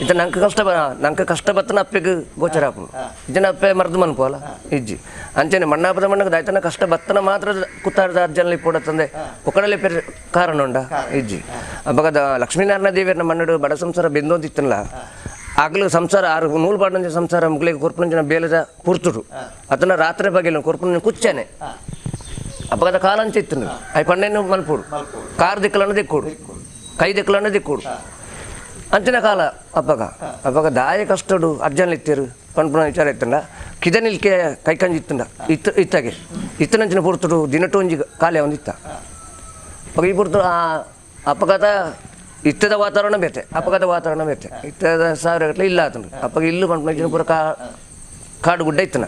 ಇತ್ತ ನಂಗೆ ಕಷ್ಟ ನಂಗೆ ಕಷ್ಟ ಬತ್ತನ ಅಪ್ಪೆಗೆ ಗೋಚರ ಆಪುಂಡು ಇಜ್ಜನ ಅಪ್ಪೆ ಮರ್ದು ಮನ್ಪು ಅಲ್ಲ ಇಜ್ಜಿ ಅಂಚೆನೆ ಮಣ್ಣಾಪದ ಮಣ್ಣಗೆ ದಾಯ್ತನ ಕಷ್ಟ ಬತ್ತನ ಮಾತ್ರ ಕುತ್ತಾರದ ಅಜ್ಜನಲ್ಲಿ ಪೋಡ ತಂದೆ ಒಕ್ಕಡಲ್ಲಿ ಪೆರ್ ಕಾರಣ ಉಂಡ ಇಜ್ಜಿ ಅಪ್ಪಗದ ಲಕ್ಷ್ಮೀನಾರಾಯಣ ದೇವಿಯರ್ನ ಮಣ್ಣು ಬಡ ಸಂಸಾರ ಬೆಂದೊಂದಿತ್ತಲ್ಲ ಆಗಲೂ ಸಂಸಾರ ಆರು ನೂಲು ಪಾಡಂಜ ಸಂಸಾರ ಮುಗ್ಲಿಗೆ ಕೊರ್ಪುನಂಚಿನ ಬೇಲದ ಪುರ್ತುಡು ಅದನ್ನ ರಾತ್ರಿ ಬಗೆಲ್ಲ ಕೊರ್ಪುನ ಕುಚ್ಚನೆ ಅಪ್ಪಗದ ಕಾಲಂಚ ಇತ್ತು ಅಯ್ ಪಣ್ಣೆನ್ನು ಮಲ್ಪೋಡು ಕಾರ್ ದಿಕ್ಕಲನ್ನು ದಿಕ್ಕೋಡು ಕೈ ದಿಕ್ಕಲನ್ನು ದಿಕ್ಕೋಡು ಅಂಚಿನ ಕಾಲ ಅಪ್ಪಗ ಅಪ್ಪಗ ದಾಯ ಕಷ್ಟಡು ಅಜ್ಜನ್ ಇತ್ತಿರು ಪನ್ಪುನ ವಿಚಾರ ಇತ್ತಂಡ ಕಿದನಿಲ್ಕೆ ಕೈ ಕಂಜಿ ಇತ್ತಂಡ ಇತ್ತು ಇತ್ತಾಗೆ ಇತ್ತನಂಚಿನ ಪುರ್ತುಡು ದಿನಟು ಒಂಜಿ ಕಾಲೆ ಒಂದಿತ್ತ ಅಪ್ಪಗ ಈ ಪುರ್ತು ಆ ಅಪ್ಪಗದ ಇತ್ತದ ವಾತಾವರಣ ಬೇತೆ ಅಪ್ಪಗದ ವಾತಾವರಣ ಬೇತೆ ಇತ್ತದ ಸಾವಿರ ಗಟ್ಟಲೆ ಇಲ್ಲ ಆತಂಡು ಅಪ್ಪಗ ಇಲ್ಲು ಪನ್ಪುನ ಪೂರ ಕಾಡು ಗುಡ್ಡ ಇತ್ತನ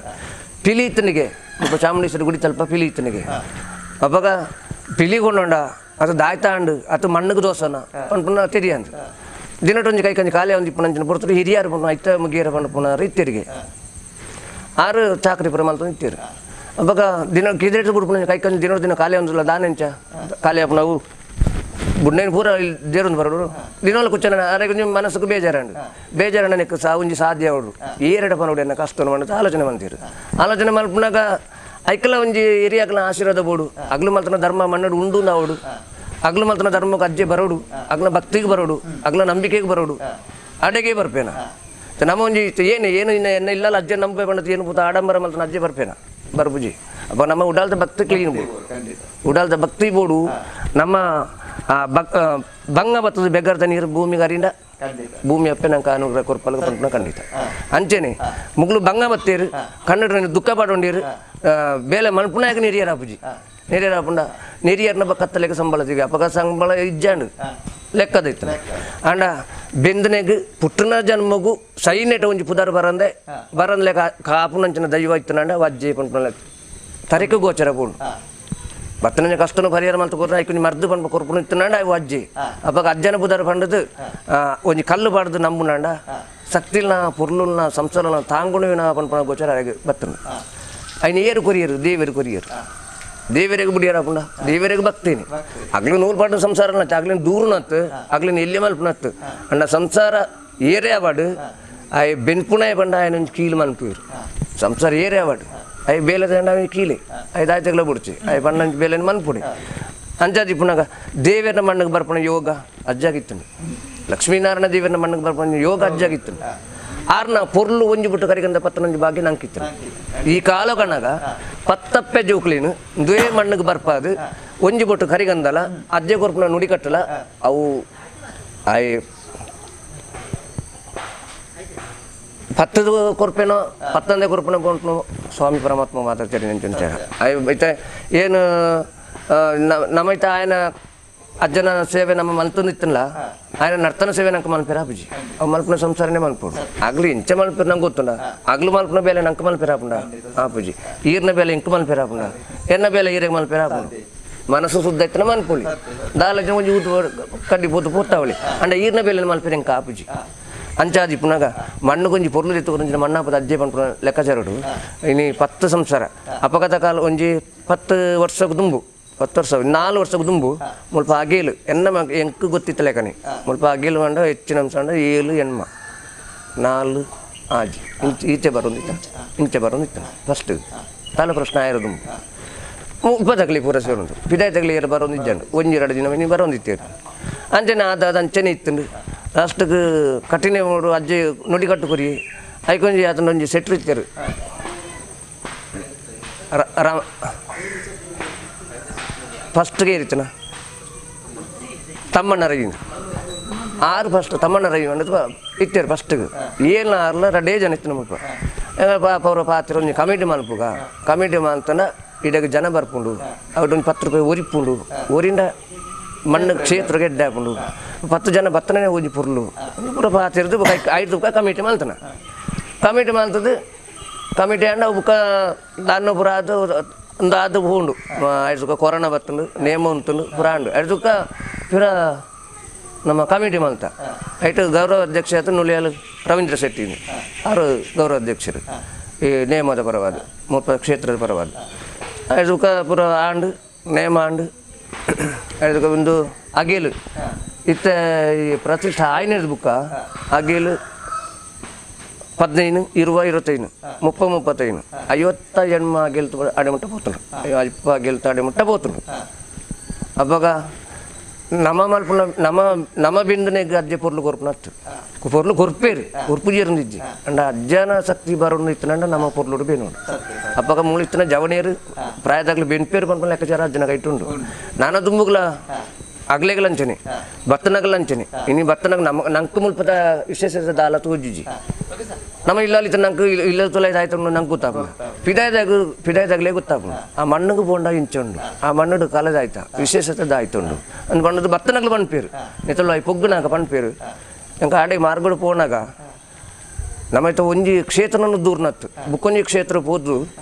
ಪಿಲಿ ಇತ್ತನಿಗೆ ಒಬ್ಬ ಚಾಮುಂಡೇಶ್ವರಿ ಗುಡಿ ತಲ್ಪ ಪಿಲಿ ಇತ್ತನಿಗೆ ಅಪ್ಪಗ ಪಿಲಿ ಕೊಂಡೊಂಡ ಅದು ದಾಯ್ತಾಂಡು ಅದು ಮಣ್ಣುಗೆ ದೋಸನ ಪನ್ಪುನ ತೆರಿಯಂದು ದಿನಟೊಂಜಿ ಕೈ ಕಂಜಿ ಕಾಲೇ ಒಂಜಿ ಪುನಂಚಿನ ಪೊರ್ತುಡು ಹಿರಿಯಾರು ಪುನ ಐತ ಮುಗಿಯರ ಪಂಡ ಪುನಾರು ಇತ್ತಿರಿಗೆ ಆರು ಚಾಕ್ರಿ ಪುರ ಮಲ್ತೊಂದು ಇತ್ತೀರು ಅಪ್ಪಗ ದಿನ ಕಿದಿರೆಟ್ ಬುಡ್ಪುನ ಕೈ ಕಂಜಿ ದಿನ ದಿನ ಕಾಲೇ ಒಂದಿಲ್ಲ ದಾನೆಂಚ ಕಾಲೇ ಅಪ್ಪನವು ಬುಡ್ನೈನ್ ಪೂರ ದೇರುಂದು ಬರೋಡು ದಿನೋಲ ಕುಚ್ಚನ ಅರೆಗೆ ಮನಸ್ಸುకు ಬೇಜಾರಂಡು ಬೇಜಾರಂಡ ಒಂಜಿ ಸಾಧ್ಯ ಅವಡು ಏರೆಡ ಪನೋಡು ಎನ್ನ ಕಷ್ಟ ಅಂತ ಆಲೋಚನೆ ಮಾಡ್ತೀರು ಆಲೋಚನೆ ಮಲ್ಪುನಾಗ ಐಕಲ ಒಂಜಿ ಏರಿಯಾಕಲ ಆಶೀರ್ವಾದ ಬೋಡು ಅಗ್ಲು ಮಲ್ತನ ಧರ್ಮ ಮಣ್ಣಡು ಉಂಡು ನಾವಡು ಅಗ್ಲು ಮಲ್ತನ ಧರ್ಮಕ್ಕೆ ಅಜ್ಜೆ ಬರೋಡು ಅಗ್ಲ ಭಕ್ತಿಗೆ ಬರೋಡು ಅಗ್ಲ ನಂಬಿಕೆಗೆ ಬರೋಡು ಅಡೆಗೆ ಬರ್ಪೇನ ನಮ್ಮ ಒಂಜಿ ಏನು ಏನು ಇನ್ನು ಎನ್ನ ಇಲ್ಲಲ್ಲ ಅಜ್ಜೆ ನಂಬೆ ಬಂದದ್ದು ಏನು ಪೂತ ಆಡಂಬರ ಮಲ್ತನ ಅಜ್ಜೆ ಬರ್ಪೇನ ಬರ್ಪುಜಿ ಅಪ್ಪ ನಮ್ಮ ಉಡಾಲ್ದ ಭಕ್ತಿ ಕ್ಲೀನ್ ಬೋಡು ಉಡಾಲ್ದ ಭಕ್ತಿ ಬೋಡು ನಮ್ಮ ಬಂಗ ಬತ್ತದ ಬೆಗ್ಗರ್ದ ನೀರು ಭೂಮಿಗೆ ಅರಿಂದ ಭೂಮಿ ಅಪ್ಪೆ ನಂಗೆ ಅನುಗ್ರಹ ಕೊರ್ಪಲ್ಗ ಪಂಪನ ಖಂಡಿತ ಅಂಚೆನೆ ಮುಗ್ಲು ಬಂಗ ಬತ್ತೇರು ಕನ್ನಡ ದುಃಖ ಪಾಡೊಂಡೀರು ಬೇಲೆ ಮಲ್ಪುನಾಯಕ ನೆರಿಯರ ಅಪ್ಪುಜಿ ನೆರಿಯರ ಅಪ್ಪುಂಡ ನೆರಿಯರ್ನ ಕತ್ತಲೆಗೆ ಸಂಬಳ ಸಿಗ ಅಪ್ಪಗ ಸಂಬಳ ಇಜ್ಜಾಂಡು ಲೆಕ್ಕದೈತ ಅಂಡ ಬೆಂದನೆಗ್ ಪುಟ್ಟನ ಜನ್ಮಗು ಸೈನೆಟ ಒಂಜಿ ಪುದರ್ ಬರಂದೆ ಬರಂದ್ ಲೆಕ್ಕ ಕಾಪುನಂಚಿನ ದೈವ ಇತ್ತನಂಡ ವಜ್ಜೆ ಪಂಪನ ತರಿಕ ಗೋಚರ ಪೋಡು ಬತ್ತನ ಕಷ್ಟನು ಪರಿಹಾರ ಮಲ್ತು ಕೊರ್ನ ಐಕೊಂಜಿ ಮರ್ದು ಪಂಪ ಕೊರ್ಪುನು ಇತ್ತನಂಡ ಅವು ಅಜ್ಜಿ ಅಪ್ಪಗ ಅಜ್ಜನ ಪುದರ್ ಪಂಡದು ಒಂಜಿ ಕಲ್ಲು ಪಾಡ್ದು ನಂಬುನಂಡ ಶಕ್ತಿಲ್ನ ಪೊರ್ಲುಲ್ನ ಸಂಸಾರನ ತಾಂಗುಣವಿನ ಪಂಪನ ಗೋಚರ ಬತ್ತನ ಐನ ಏರು ಕೊರಿಯರು ದೇವರು ಕೊರಿಯರು ದೇವರಿಗೆ ಬುಡಿಯರ ಪುಂಡ ದೇವರಿಗೆ ಭಕ್ತೇನೆ ಅಗ್ಲಿ ನೂರು ಪಾಡು ಸಂಸಾರ ನತ್ತು ಅಗ್ಲಿನ ದೂರ ನತ್ತು ಅಗ್ಲಿನ ಎಲ್ಲಿ ಮಲ್ಪುನತ್ತು ಅಂಡ ಸಂಸಾರ ಏರೇ ಅವಾಡು ಆಯ್ ಬೆನ್ಪುಣಾಯ ಬಂಡ ఆయన ಕೀಲು ಮನ್ಪುರು ಸಂಸಾರ ಏರೇ ಅವಾಡು ಅಯ್ ಬೇಲೆ ತಂಡ ಕೀಲೆ ಐದು ಆಯ್ತಗ್ಲ ಬುಡ್ಚಿ ಅಯ್ ಬಣ್ಣ ಬೇಲೆನ ಮನ್ಪುಡಿ ಅಂಚಾದಿ ಪುನಗ ದೇವರ ಮಣ್ಣಿಗೆ ಬರ್ಪಣ ಯೋಗ ಅಜ್ಜಾಗಿತ್ತು ಲಕ್ಷ್ಮೀನಾರಾಯಣ ದೇವರ ಮಣ್ಣಿಗೆ ಬರ್ಪಣ ಯೋಗ ಅಜ್ಜಾಗಿತ್ತು ಆರ್ನ ಪೊರ್ಲು ಒಂಜಿ ಬಿಟ್ಟು ಕರಿಗಂದ ಪತ್ತನೊಂಜಿ ಭಾಗ್ಯ ನಂಕಿತ್ತು ಈ ಕಾಲ ಕಣಗ ಪತ್ತಪ್ಪೆ ಜೋಕ್ಲಿನು ದ್ವೇ ಮಣ್ಣಿಗೆ ಬರ್ಪಾದು ಒಂಜಿ ಬೊಟ್ಟು ಕರಿಗಂದಲ ಅಜ್ಜೆ ಕೊರ್ಪುನ ನುಡಿ ಕಟ್ಟಲ ಅವು ಆಯ್ ಪತ್ತದ ಕೊರ್ಪೇನೋ ಪತ್ತಂದೆ ಕೊರ್ಪನ ಪಂಪನು ಸ್ವಾಮಿ ಪರಮಾತ್ಮ ಮಾತಾಡ್ತಾರೆ ನೆಂಚುಂಚಾರ ಐತೆ ಏನು ನಮ್ಮೈತ ఆయన ಅಜ್ಜನ ಸೇವೆ ನಮ್ಮ ಮಲ್ತೊಂದಿತ್ತಲ್ಲ ఆయన ನರ್ತನ ಸೇವೆ ನಂಗೆ ಮಲ್ಪೆರ ಅಪ್ಪುಜಿ ಅವು ಮಲ್ಪನ ಸಂಸಾರನೇ ಮಲ್ಪೋಡು ಆಗ್ಲಿ ಇಂಚೆ ಮಲ್ಪೆರ್ ನಂಗೆ ಗೊತ್ತುಂಡ ಆಗ್ಲು ಮಲ್ಪನ ಬೇಲೆ ನಂಗೆ ಮಲ್ಪೆರ ಆಪುಂಡ ಆಪುಜಿ ಈರ್ನ ಬೇಲೆ ಇಂಕ್ ಮಲ್ಪೆರ ಆಪುಂಡ ಎನ್ನ ಬೇಲೆ ಈರೆಗೆ ಮಲ್ಪೆರ ಆಪುಂಡು ಮನಸ್ಸು ಶುದ್ಧ ಇತ್ತನ ಮನ್ಪುಳಿ ದಾಲಜ ಒಂಜಿ ಊತು ಕಡ್ಡಿ ಪೋತು ಪೋತಾವಳಿ ಅಂಡ ಈರ್ನ ಬೇಲೆ ಮಲ್ಪೆರ ಇಂಕ ಆಪುಜಿ ಅಂಚಾದಿ ಪುನಗ ಮಣ್ಣು ಕೊಂಜಿ ಪೊರ್ಲು ಎತ್ತುಕೊಂಜಿ ಮಣ್ಣಾಪದ ಅಜ್ಜೆ ಪನ್ಪುನ ಲೆಕ್ಕಾಚಾರಡು ಇನಿ 10 ಸಂಸಾರ ಅಪಘಾತ ಕಾಲ ಒಂಜಿ 10 ವರ್ಷಕ್ಕೆ ದುಂಬು 10 ವರ್ಷ 4 ವರ್ಷಕ್ಕೆ ದುಂಬು ಮುಲ್ಪ ಅಗೇಲು ಎನ್ನ ಎಂಕ್ ಗೊತ್ತಿತ್ತ ಲೆಕ್ಕನೆ ಮುಲ್ಪ ಅಗೇಲು ಮಂಡ ಹೆಚ್ಚಿನ ಅಂಶ 7 ಎಣ್ಮ 4 ಆಜಿ ಇಂಚೆ ಈಚೆ ಬರೋದಿತ್ತ ಇಂಚೆ ಬರೋದಿತ್ತ ಫಸ್ಟ್ ತಾಲ ಪ್ರಶ್ನೆ ಆಯಿರ ದುಂಬು ಉಪ ತಗಲಿ ಪೂರ ಸೇರುಂಟು ಪಿದಾಯಿ ತಗಲಿ ಏರು ಬರೋದಿಜ್ಜಂಡು ಒಂಜಿ 2 ದಿನ ನೀ ಬರೋದಿತ್ತೇರು ಅಂಚನೆ ಆದ ಅಂಚನೆ ಇತ್ತುಂಡು ಲಾಸ್ಟ್ಗೆ ಕಠಿಣ ನೋಡು ಅಜ್ಜಿ ನುಡಿ ಕಟ್ಟು ಕೊರಿ ಐಕೊಂಜಿ ಆತನ ಒಂಜಿ ಸೆಟ್ರು ಇತ್ತೇರು ರಾಮ ಫಸ್ಟ್ಗೆ ಇರ್ತನ ತಮ್ಮಣ್ಣ ರೈನ 6 ಫಸ್ಟ್ ತಮ್ಮಣ್ಣ ರೈ ಅನ್ನೋದು ಇತ್ತೇರು ಫಸ್ಟ್ಗೆ ಏನು ಆರ್ಲ 2 ಜನ ಇತ್ತು ನಮಗೆ ಪಾಪ ಅವರ ಪಾತ್ರ ಒಂಜಿ ಕಮಿಟಿ ಮಲ್ಪುಗ ಕಮಿಟಿ ಮಲ್ತನ ಇಡಗ ಜನ ಬರ್ಪುಂಡು ಅವ್ರೊಂದು 10 ರೂಪಾಯಿ ಒರಿಪುಂಡು ಒರಿಂದ ಮಣ್ಣು ಕ್ಷೇತ್ರ ಗೆಡ್ಡೆ ಹಾಕೊಂಡು 10 ಜನ ಬತ್ತನೇ ಹೋಗಿ ಪುರ್ಲು ಪೂರ ಪಾತಿರ್ದು 5 ರೂಪಾಯಿ ಕಮಿಟಿ ಮಲ್ತನ ಕಮಿಟಿ ಮಲ್ತದ್ದು ಕಮಿಟಿ ಅಂಡ ಬುಕ್ಕ ದಾನ್ನ ಪೂರ ಅದು ಒಂದು ಅದು ಹೋಂಡು 5 ರೂಪಾಯಿ ಕೊರೋನಾ ಬತ್ತಂಡು ನೇಮ ಉಂಟು ಪೂರ ಅಂಡು 5 ರೂಪಾಯಿ ಪೂರ ನಮ್ಮ ಕಮಿಟಿ ಮಲ್ತ ಐಟು ಗೌರವ ಅಧ್ಯಕ್ಷ ಆಯ್ತು ನುಲಿಯಾಲು ರವೀಂದ್ರ ಶೆಟ್ಟಿ ಅವರು ಗೌರವ ಅಧ್ಯಕ್ಷರು ಈ ನೇಮದ ಪರವಾದ ಮುಪ್ಪ ಕ್ಷೇತ್ರದ ಪರವಾದ 5 ರೂಪಾಯಿ ಪೂರ ಆಂಡು ನೇಮ ಆಂಡು ಅದಕ್ಕೆ ಒಂದು ಅಗೇಲು ಇತ್ತ ಈ ಪ್ರತಿಷ್ಠೆ ಆಯ್ನದ ಬುಕ್ಕ ಅಗೇಲು 15 20 25 30 35 50 ಎಣ್ಮ ಅಗೇಲು ಅಡೆಮುಟ್ಟ ಪೋತುಂಡು 50 ಅಗೇಲು ಅಡೆಮುಟ್ಟ ಪೋತುಂಡು ಅಬ್ಬಗ ನಮ್ಮ ಮಲ್ಪುನ ನಮ್ಮ ನಮ್ಮ ಬಿಂದನೆಗೆ ಅಜ್ಜೆ ಪೊರ್ಲು ಕೊರ್ಪುನತ್ತು ಪೊರ್ಲು ಕೊರ್ಪೇರು ಕೊರ್ಪು ಜೇರುಂದಿಜ್ಜಿ ಅಂಡ ಅಜ್ಜನ ಶಕ್ತಿ ಬರೋನು ಇತ್ತನಂಡ ನಮ್ಮ ಪೊರ್ಲುಡು ಬೇನೋಡು ಅಪ್ಪಗ ಮೂಳಿತ್ತನ ಜವನೇರು ಪ್ರಾಯದಾಗಲು ಬೆನ್ಪೇರು ಪನ್ಪುನ ಲೆಕ್ಕಾಚಾರ ಅಜ್ಜನ ಕೈಟುಂಡು ನಾನ ದುಂಬುಗ್ಲ ಅಗ್ಲೆಗಲಂಚನೆ ಬತ್ತನಗಲಂಚನೆ ಇನಿ ಬತ್ತನಗ ನಮ್ಮ ನಂಕು ಮುಲ್ಪದ ವಿಶೇಷ ದಾಲ ತೋಜುಜಿ ನಮ್ಮ ಇಲ್ಲಲ್ಲಿ ನಂಗೆ ಇಲ್ಲ ತೊಲೆ ಆಯ್ತು ನಂಗೆ ಗೊತ್ತಾಪುಂಡು ಪಿದಾಯದಾಗ ಪಿದಾಯದಾಗಲೇ ಗೊತ್ತಾಪುಂಡು ಆ ಮಣ್ಣಿಗೆ ಬೋಂಡ ಇಂಚುಂಡು ಆ ಮಣ್ಣು ಕಾಲದ ಆಯ್ತಾ ವಿಶೇಷತೆ ಆಯ್ತುಂಡು ಅಂದ್ ಬಣ್ಣದ ಬತ್ತನಗ್ಲು ಪನ್ಪೇರು ನಿತಲು I ಪೊಗ್ಗುನಾಗ ಪನ್ಪೇರು ನಂಗೆ ಆಡೆ ಮಾರ್ಗಡು ಪೋನಾಗ ನಮ್ಮೈತ ಒಂಜಿ ಕ್ಷೇತ್ರನೂ ದೂರ್ನತ್ತು ಬುಕ್ಕೊಂಜಿ ಕ್ಷೇತ್ರ ಪೋದು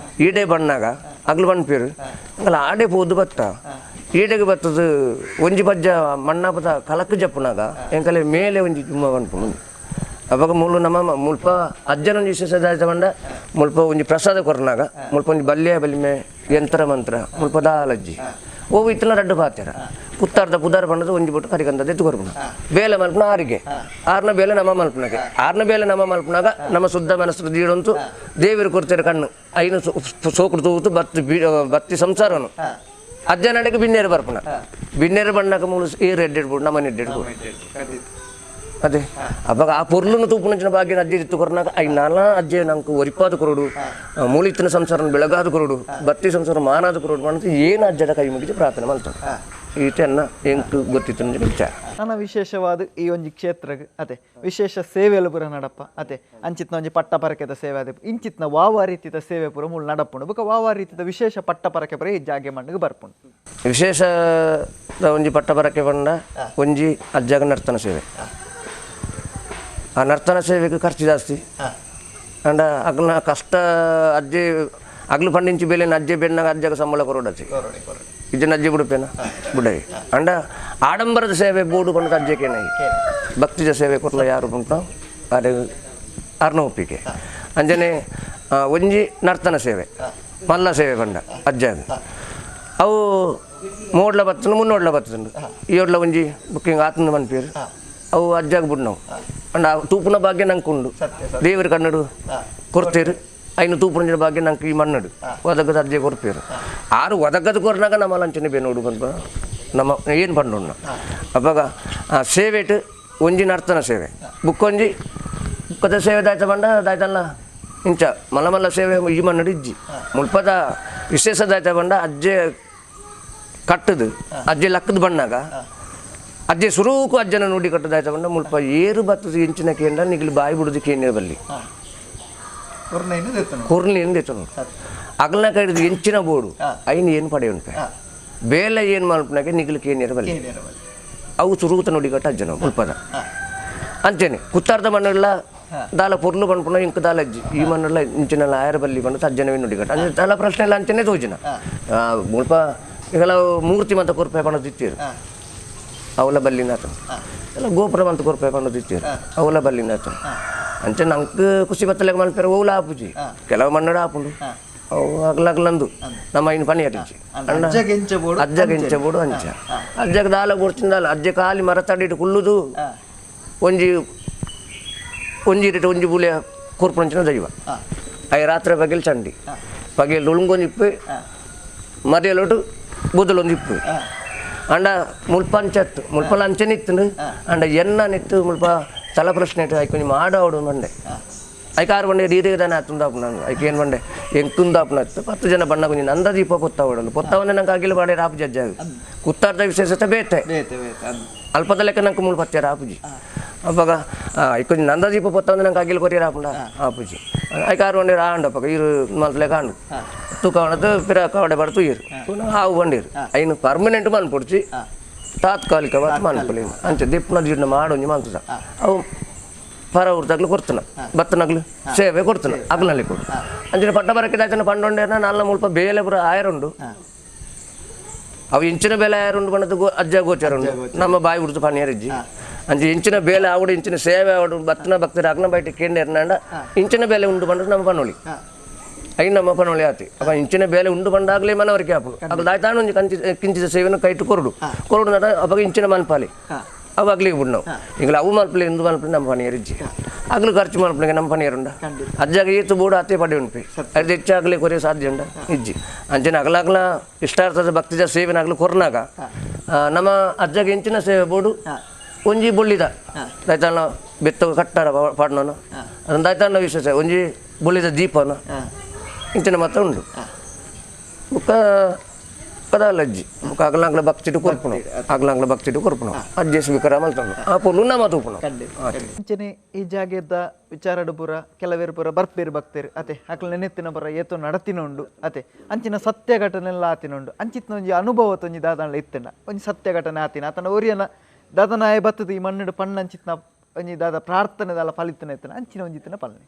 ಈಡೆ ಬಣ್ಣಾಗ ಅಗ್ಲು ಪನ್ಪೇರು ಅಂಗಲ ಆಡೆ ಪೋದು ಬತ್ತ ಈಡೆಗೆ ಬತ್ತದು ಒಂಜಿ ಪಜ್ಜ ಮಣ್ಣಾಪದ ಕಲಕ್ ಜಪ್ಪುನಾಗ ಎಂಕಲೆ ಮೇಲೆ ಒಂಜಿ ಜುಮ್ಮ ಪನ್ಪುಂಡು ಅವಾಗ ಮುಳ್ಳು ನಮ್ಮ ಮುಲ್ಪ ಅಜ್ಜನ ಒಂಜಿ ವಿಶೇಷ ಬಂಡ ಮುಲ್ಪ ಒಂಜಿ ಪ್ರಸಾದ ಕೊರ್ನಾಗ ಮುಲ್ಪ ಒಂಜಿ ಬಲ್ಯ ಬಲಿಮೆ ಯಂತ್ರ ಮಂತ್ರ ಮುಲ್ಪ ದಾಲಜ್ಜಿ ಓವು ಇತ್ತನ ರಡ್ಡು ಪಾತೆರ ಕುತ್ತಾರ್ದ ಪುದಾರ್ ಬಣ್ಣದ ಒಂಜಿ ಬಿಟ್ಟು ಕರಿಕಂದದ ಎತ್ತು ಕೊರ್ಪುನ ಬೇಲೆ ಮಲ್ಪುನ ಆರಿಗೆ ಆರ್ನ ಬೇಲೆ ನಮ್ಮ ಮಲ್ಪುನಗೆ ಆರ್ನ ಬೇಲೆ ನಮ್ಮ ಮಲ್ಪುನಾಗ ನಮ್ಮ ಶುದ್ಧ ಮನಸ್ಸು ದೀಡಂತು ದೇವರು ಕೊಡ್ತಾರೆ ಕಣ್ಣು ಐನು ಸೋಕುಡು ತೂತು ಬತ್ತಿ ಬತ್ತಿ ಸಂಸಾರನು ಅಜ್ಜನಡೆಗೆ ಬಿನ್ನೇರು ಬರ್ಪುನ ಬಿನ್ನೇರು ಬಣ್ಣಕ ಮೂಲು ಏರು ಎಡ್ಡೆಡ್ಬಿಡು ನಮ್ಮನೆ ಎಡ್ಡೆಡ್ಬಿಡು ಅದೇ ಅವಾಗ ಆ ಪೊರ್ಲುನು ತೂಪುನಂಚಿನ ಭಾಗ್ಯನ ಅಜ್ಜಿ ಇತ್ತು ಕೊರ್ನಾಗ I ನಾನಾ ಅಜ್ಜೆ ನಂಗೆ ಒರಿಪಾದ ಕೊರಡು ಮೂಲಿತ್ತಿನ ಸಂಸಾರನ ಬೆಳಗಾದ ಕೊರಡು ಬತ್ತಿ ಸಂಸಾರ ಮಾನಾದ ಕೊರಡು ಅಂತ ಏನು ಅಜ್ಜದ ಕೈ ಮುಗಿದು ಪ್ರಾರ್ಥನೆ ಮಾಡ್ತಾನೆ ಈತ ಅನ್ನ ಎಂಕ್ ಗೊತ್ತಿತ್ತು ವಿಚಾರ. ನನ್ನ ವಿಶೇಷವಾದ ಈ ಒಂಜಿ ಕ್ಷೇತ್ರಗ್ ಅದೇ ವಿಶೇಷ ಸೇವೆಲು ಪೂರ ನಡಪ ಅದೇ ಅಂಚಿತ್ನ ಒಂಜಿ ಪಟ್ಟ ಪರಕೆದ ಸೇವೆ ಅದೇ ಇಂಚಿತ್ನ ವಾವ ರೀತಿದ ಸೇವೆ ಪೂರ ಮೂಲು ನಡಪುಂಡು ಬೊಕ ವಾವ ರೀತಿದ ವಿಶೇಷ ಪಟ್ಟ ಪರಕೆ ಪೂರ ಈ ಜಾಗೆ ಮಣ್ಣಿಗೆ ಬರ್ಪುಂಡು. ವಿಶೇಷ ಒಂಜಿ ಪಟ್ಟ ಪರಕೆ ಪಂಡ ಒಂಜಿ ಅಜ್ಜಾಗ ನರ್ತನ ಸೇವೆ. ಆ ನರ್ತನ ಸೇವೆಗೆ ಖರ್ಚು ಜಾಸ್ತಿ ಅಂಡ ಅಗ್ನ ಕಷ್ಟ ಅಜ್ಜಿ ಅಗ್ಲು ಪಂಡಿಂಚಿ ಬೆಲೆ ಅಜ್ಜೆ ಬೆನ್ನಾಗ ಅಜ್ಜಾಗ ಸಂಬಳ ಕೊರೋಡಚ್ಚಿ ಇಜ್ಜನ ಅಜ್ಜಿ ಬಿಡುಪೇನ ಬುಡೈ ಅಂಡ ಆಡಂಬರದ ಸೇವೆ ಬೋಡು ಪಂಡ ಅಜ್ಜಕೇನೈ ಭಕ್ತಿಜ ಸೇವೆ ಕೊರ್ಲ ಯಾರು ಪಂಡ ಅರೆ ಅರ್ನ ಒಪ್ಪಿಗೆ ಅಂಜನೆ ಒಂಜಿ ನರ್ತನ ಸೇವೆ ಮಲ್ಲ ಸೇವೆ ಪಂಡ ಅಜ್ಜಾಗ ಅವು ಮೋಡ್ಲ ಬತ್ತಂಡು ಮುನ್ನೋಡ್ಲ ಬತ್ತಂಡು ಈ ಒಡ್ಲ ಒಂಜಿ ಬುಕ್ಕಿಂಗ್ ಆತಂದು ಮನ್ಪೇರು ಅವು ಅಜ್ಜಾಗ ಬುಡ್ ನಾವು ಅಂಡ ತೂಪುನ ಭಾಗ್ಯ ನಂಗೆ ಉಂಡು ದೇವರ ಕನ್ನಡು ಕೊಡ್ತೇರು ಐನು ತೂಪುನ ಭಾಗ್ಯ ನಂಗೆ ಈ ಮಣ್ಣಡು ಒದಗದ ಅಜ್ಜೆ ಕೊರ್ಪೇರು ಆರು ಒದಗದ ಕೊರ್ನಾಗ ನಮ್ಮ ಲಂಚನೆ ಬೇನೋಡು ಬಂದ ನಮ್ಮ ಏನು ಪಂಡೋಣ ಅವಾಗ ಆ ಸೇವೆಟ್ ಒಂಜಿ ನರ್ತನ ಸೇವೆ ಬುಕ್ಕೊಂಜಿ ಬುಕ್ಕದ ಸೇವೆ ದಾಯ್ತ ಬಂಡ ದಾಯ್ತಲ್ಲ ಇಂಚ ಮಲ್ಲ ಮಲ್ಲ ಸೇವೆ ಈ ಮಣ್ಣಡು ಇಜ್ಜಿ ಮುಲ್ಪದ ವಿಶೇಷ ದಾಯ್ತ ಬಂಡ ಅಜ್ಜೆ ಕಟ್ಟದು ಅಜ್ಜೆ ಲಕ್ಕದ ಬಣ್ಣಾಗ ಅಜ್ಜೆ ಸುರೂಕು ಅಜ್ಜನ ನುಡಿ ಕಟ್ಟದಾಯ್ತ ಬಂಡ ಮುಲ್ಪ ಏರು ಬತ್ತದ ಇಂಚಿನ ಕೇಂದ್ರ ನಿಗಿಲು ಬಾಯಿ ಬಿಡುದು ಕೇಂದ್ರ ಬಲ್ಲಿ ಕೊರ್ನೇನು ದೆತ್ತನು ಅಗಲ್ನ ಕೈದು ಎಂಚಿನ ಬೋಡು ಐನು ಏನು ಪಡೆ ಉಂಟು ಬೇಲೆ ಏನು ಮಲ್ಪನಾಗೆ ನಿಗಿಲು ಕೇಂದ್ರ ಬಲ್ಲಿ ಅವು ಸುರೂತ ನುಡಿ ಕಟ್ಟ ಅಜ್ಜನ ಮುಲ್ಪದ ಅಂಚೇನೆ ಕುತ್ತಾರ್ದ ಮಣ್ಣೆಲ್ಲ ದಾಲ ಪೊರ್ಲು ಪನ್ಪುನ ಇಂಕ್ ದಾಲ ಅಜ್ಜಿ ಈ ಮಣ್ಣೆಲ್ಲ ಇಂಚಿನ ಆಯರ ಬಲ್ಲಿ ಪಂಡ ಅಜ್ಜನವೇ ನುಡಿ ಕಟ್ಟ ಅಂದ್ರೆ ದಾಲ ಪ್ರಶ್ನೆ ಎಲ್ಲ ಅಂಚನೆ ತೋಜಿನ ಮುಲ್ಪ ಈಗಲ ಮೂರ್ತಿ ಮಂತ ಕೊರ್ಪೆ ಪಂಡ ತಿತ್ತೀರು ಅವಲ ಬಲ್ಲಿನಾಥ ಎಲ್ಲ ಗೋಪುರ ಮಂತ ಕೊರ್ಪೆ ಪಂಡ ತಿತ್ತೀರು ಅವಲ ಬಲ್ಲಿನಾಥ ಅಂಚೆ ನಂಗೆ ಖುಷಿ ಬತ್ತಲೆಗೆ ಮನ್ಪೇರು ಓಲ ಆಪುಜಿ ಕೆಲವು ಮಣ್ಣಡ ಆಪುಂಡು ಅವು ಅಗ್ಲಗ್ಲಂದು ನಮ್ಮ ಇನ್ನು ಪಣಿ ಅಟಿಚಿ ಅಜ್ಜಗೆ ಎಂಚ ಬೋಡು ಅಂಚ ಅಜ್ಜಗೆ ದಾಲ ಬೋಡ್ತಿಂದಾಲ ಅಜ್ಜೆ ಖಾಲಿ ಮರ ತಡಿಟ್ಟು ಕುಲ್ಲುದು ಒಂಜಿ ಒಂಜಿ ರೇಟ್ ಒಂಜಿ ಬುಲೆ ಕೊರ್ಪುಂಚಿನ ದೈವ I ರಾತ್ರಿ ಪಗೆಲ್ ಚಂಡಿ ಪಗೆಲ್ ಉಳುಂಗೊಂಜಿಪ್ಪು ಮರಿಯಲೊಟ್ಟು ಬುದಲೊಂದಿಪ್ಪು ಅಂಡ ಮುಲ್ಪ ಅಂಚತ್ತು ಮುಲ್ಪಲ ಅಂಚನೆ ಇತ್ತು ಅಂಡ ಎನ್ನ ನಿತ್ತು ಮುಲ್ಪ ತಲ ಪ್ರಶ್ನೆ ಇಟ್ಟು ಐಕೊಂಜಿ ಮಾಡಾವಡು ಬಂಡೆ ಐಕ ಆರು ಬಂಡೆ ರೀರಿಗೆ ತಾನೆ ಆತುಂದಾಪು ನಾನು ಐಕೆ ಏನು ಬಂಡೆ ಎಂಕುಂದಾಪುನ ಇತ್ತು 10 ಜನ ಬಣ್ಣ ಕೊಂಜಿ ನಂದ ದೀಪ ಕೊತ್ತಾವಡಲು ಕೊತ್ತವನ್ನೇ ನಂಗೆ ಅಗಿಲು ಬಾಡೆ ರಾಪು ಜಜ್ಜಾಗ ಕುತ್ತಾರ್ದ ವಿಶೇಷತೆ ಬೇತೆ ಅಲ್ಪದ ಲೆಕ್ಕ ನಂಗೆ ಮುಳು ಪತ್ತೆ ರಾಪುಜಿ ಅವಾಗ ಐಕೊಂಜಿ ನಂದ ದೀಪ ಪೊತ್ತವಂದ್ರೆ ನಂಗೆ ಅಗಿಲು ಕೊರಿಯ ರಾಪುಂಡ ಆಪುಜಿ ಐಕ ಆರು ಬಂಡೆ ಆಂಡಪ್ಪ ಇರು ಮಲ್ತಲೆಕ್ಕ ಆಂಡು ತೂಕ ಪಿರ ಕವಡೆ ಬಡ್ತು ಇರು ಹಾವು ಬಂಡೀರು ಐನು ಪರ್ಮನೆಂಟ್ ಮನ್ಪುಡ್ಚಿ ತಾತ್ಕಾಲಿಕವಾದ ಮನ್ಪುಲಿ ಅಂಚೆ ದಿಪ್ಪನ ಜೀರ್ಣ ಮಾಡೊಂಜಿ ಮಲ್ತದ ಅವು ಪರ ಊರ್ದಾಗ್ಲು ಕೊಡ್ತಾನ ಬತ್ತನಗ್ಲು ಸೇವೆ ಕೊಡ್ತಾನ ಅಗ್ಲಲ್ಲಿ ಕೊಡು ಅಂಚಿನ ಪಟ್ಟ ಬರಕ್ಕೆ ದಾಯ್ತಾನ ಪಂಡೊಂಡೇನ ನಾಲ್ನ ಮುಲ್ಪ ಬೇಲೆ ಪೂರ ಆಯರುಂಡು ಅವು ಇಂಚಿನ ಬೇಲೆ ಆಯರುಂಡು ಬಣ್ಣದ ಅಜ್ಜ ಗೋಚಾರ ಉಂಡು ನಮ್ಮ ಬಾಯಿ ಉಡ್ದು ಪಣಿಯರಜ್ಜಿ ಅಂಚೆ ಇಂಚಿನ ಬೇಲೆ ಆವಡು ಇಂಚಿನ ಸೇವೆ ಆವಡು ಬತ್ತನ ಭಕ್ತರ ಅಗ್ನ ಬಯಟ ಕೇಂದ್ರ ಇಂಚಿನ ಬೇಲೆ ಉಂಡು ಬಂದ್ರೆ ನಮ್ಮ ಪನೊಳಿ ಐನು ನಮ್ಮ ಪನೊಳಿ ಆತಿ ಅಪ್ಪ ಇಂಚಿನ ಬೇಲೆ ಉಂಡು ಬಂದಾಗಲೇ ಮನವರಿಕೆ ಆಪುಂಡು ಅಗ್ಲು ದಾಯ್ತಾನ ಒಂಜಿ ಕಂಚಿ ಕಿಂಚಿದ ಸೇವೆನ ಕೈಟು ಕೊರಡು ಕೊರಡು ನಟ ಅವಾಗ ಇಂಚಿನ ಮನ್ಪಾಲಿ ಅವು ಅಗ್ಲಿಗೆ ಬಿಡು ನಾವು ಈಗಲೇ ಅವು ಮಲ್ಪಲೆ ಇಂದು ಮಲ್ಪಲೆ ನಮ್ಮ ಪಣಿಯರಿಜ್ಜಿ ಅಗ್ಲು ಖರ್ಚು ಮಲ್ಪಲಿಗೆ ನಮ್ಮ ಪಣಿಯರುಂಡ ಅಜ್ಜಾಗ ಈತು ಬೋಡು ಅತ್ತೆ ಪಡೆ ಉಂಟು ಅದು ಹೆಚ್ಚಾಗಲಿ ಕೊರೆ ಸಾಧ್ಯ ಉಂಡ ಇಜ್ಜಿ ಅಂಚಿನ ಅಗಲಾಗ್ಲ ಇಷ್ಟಾರ್ಥದ ಭಕ್ತಿದ ಸೇವೆನಾಗ್ಲು ಕೊರ್ನಾಗ ನಮ್ಮ ಅಜ್ಜಾಗ ಇಂಚಿನ ಸೇವೆ ಬೋಡು ಒಂಜಿ ಬೊಳ್ಳಿದ ದಾಯ್ತಾನ ಬೆತ್ತ ಕಟ್ಟಾರ ಪಾಡ್ನೋನು ಅದನ್ನ ದಾಯ್ತಾನ ವಿಶೇಷ ಒಂಜಿ ಬೊಳ್ಳಿದ ದೀಪನ ಇಂಚಿನ ಮಾತ್ರ ಉಂಡು ಬೊಕ್ಕ ಕದಾಲಜ್ಜಿ ಬೊಕ್ಕ ಅಗಲಾಂಗ್ಲ ಭಕ್ತಿಡು ಕೊರ್ಪುನು ಅಗಲಾಂಗ್ಲ ಭಕ್ತಿಡು ಕೊರ್ಪುನು ಅಜ್ಜೆ ಸ್ವೀಕಾರ ಮಲ್ತಂಡು ಆ ಪೊರ್ಲು ನಮ್ಮ ತೂಪುನು. ಅಂಚನೆ ಈ ಜಾಗೆದ ವಿಚಾರಡು ಪೂರ ಕೆಲವೇರು ಪೂರ ಬರ್ಪೇರು ಭಕ್ತರು ಅತೆ ಅಕ್ಲ ನೆನೆತ್ತಿನ ಪೂರ ಏತೋ ನಡತಿನ ಉಂಡು ಅತೆ ಅಂಚಿನ ಸತ್ಯ ಘಟನೆ ಎಲ್ಲ ಆತಿನ ಉಂಡು ಅಂಚಿತ್ನ ಒಂಜಿ ಅನುಭವ ಒಂಜಿ ದಾದಾನ್ಲ ಇತ್ತಂಡ ಒಂಜಿ ಸತ್ಯ ಘಟನೆ ಆತಿನ ಆತನ ಒರಿಯನ ದಾದನಾಯ ಬತ್ತದ ಈ ಮಣ್ಣು ಪಣ್ಣಂಚಿತ್ನ ಒಂಜಿ ದಾದ ಪ್ರಾರ್ಥನೆ ದಾಲ ಫಲಿತನ ಇತ್ತನ ಅಂಚಿನ ಒಂಜಿತ್ತಿನ ಪಲ್ಲೆ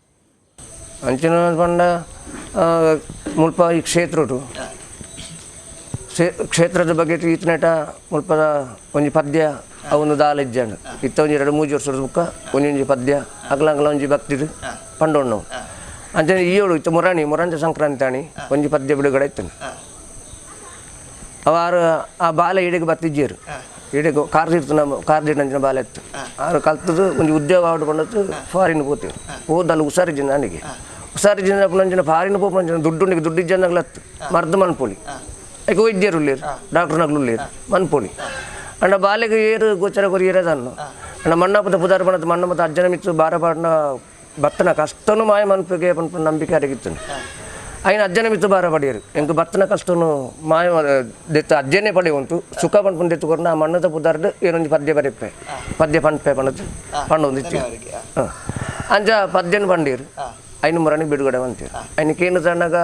ಅಂಚಿನ ಪಂಡ ಮುಲ್ಪ ಈ ಕ್ಷೇತ್ರಟು ಕ್ಷೇತ್ರದ ಬಗ್ಗೆ ಈತನೇಟ ಮುಲ್ಪದ ಒಂಜಿ ಪದ್ಯ ಅವನು ದಾಲ ಇಜ್ಜಾಂಡ್ ಇತ್ತ ಒಂಜಿ 2 3 ವರ್ಷದ ಬುಕ್ಕ ಒಂಜೊಂಜಿ ಪದ್ಯ ಅಗ್ಲಂಗ್ಲ ಒಂಜಿ ಭಕ್ತಿದು ಪಂಡೊಣ್ಣು ಅಂಚನೆ ಈಯೋಳು ಇತ್ತ ಮುರಾಣಿ ಮುರಾಂಜ ಸಂಕ್ರಾಂತಿ ಆಣಿ ಒಂಜಿ ಪದ್ಯ ಬಿಡುಗಡೆ ಇತ್ತನು. ಅವಾರು ಆ ಬಾಲೆ ಇಡೆಗೆ ಬತ್ತಿಜ್ಜೇರು ಇಡೆಗೆ ಕಾರ್ ಇತ್ತು ನಮ್ಮ ಕಾರ್ ನಂಚಿನ ಬಾಲೆ ಇತ್ತು ಆರು ಕಲ್ತದ್ದು ಒಂಜಿ ಉದ್ಯೋಗ ಆವಡ್ ಪಂಡತ್ತು ಫಾರಿನ್ ಪೋತೇರು ಹೋದಲ್ಲ ಹುಷಾರಿಜ್ಜಿ ನನಗೆ ಹುಷಾರಿಜ್ಜಿ ನಂಚಿನ ಫಾರಿನ್ ಪೋಪುನಂಚಿನ ದುಡ್ಡು ದುಡ್ಡು ಇಜ್ಜಂದಾಗ್ಲತ್ತು ಮರ್ದು ಮನ್ಪೊಲಿ ಐಕ್ ವೈದ್ಯರು ಉಳ್ಳೇರು ಡಾಕ್ಟರ್ನಾಗ್ಲು ಉಳ್ಳೇರು ಮನ್ಪೊಲಿ ಅಂಡ ಬಾಲೆಗೆ ಏರು ಗೋಚರ ಕೊರಿ ಏರದನ್ನು ಅಂಡ ಮಣ್ಣಪ್ಪದ ಪುದಾರ್ ಪಣದ ಮಣ್ಣ ಮತ್ತು ಅಜ್ಜನ ಮಿತ್ತು ಬಾರ ಪಾಡ್ನ ಬತ್ತನ ಕಷ್ಟನು ಮಾಯ ಮನ್ಪಿಗೆ ಪನ್ಪುನ ನಂಬಿಕೆ ಅರಗಿತ್ತು అయిన ಅಜ್ಜನ ಮಿತ್ತು ಬಾರ ಪಡೆಯರು ಎಂಕ್ ಬತ್ತನ ಕಷ್ಟನು ಮಾಯ ದೆತ್ತು ಅಜ್ಜನೇ ಪಡೆಯುಂಟು ಸುಖ ಪನ್ಪುನ ದೆತ್ತು ಕೊರ್ನ ಆ ಮಣ್ಣದ ಪುದಾರ್ಡ್ ಏನೊಂಜಿ ಪದ್ಯ ಬರೆಪ್ಪೆ ಪದ್ಯ ಪನ್ಪೆ ಪಣದು ಪಂಡೊಂದಿತ್ತು ಅಂಚ ಪದ್ಯನ ಪಂಡೀರು ಐನು ಮುರಾಣಿ ಬಿಡುಗಡೆ ಅಂತೀರು ಐನ ಕೇನು ತಣ್ಣಗ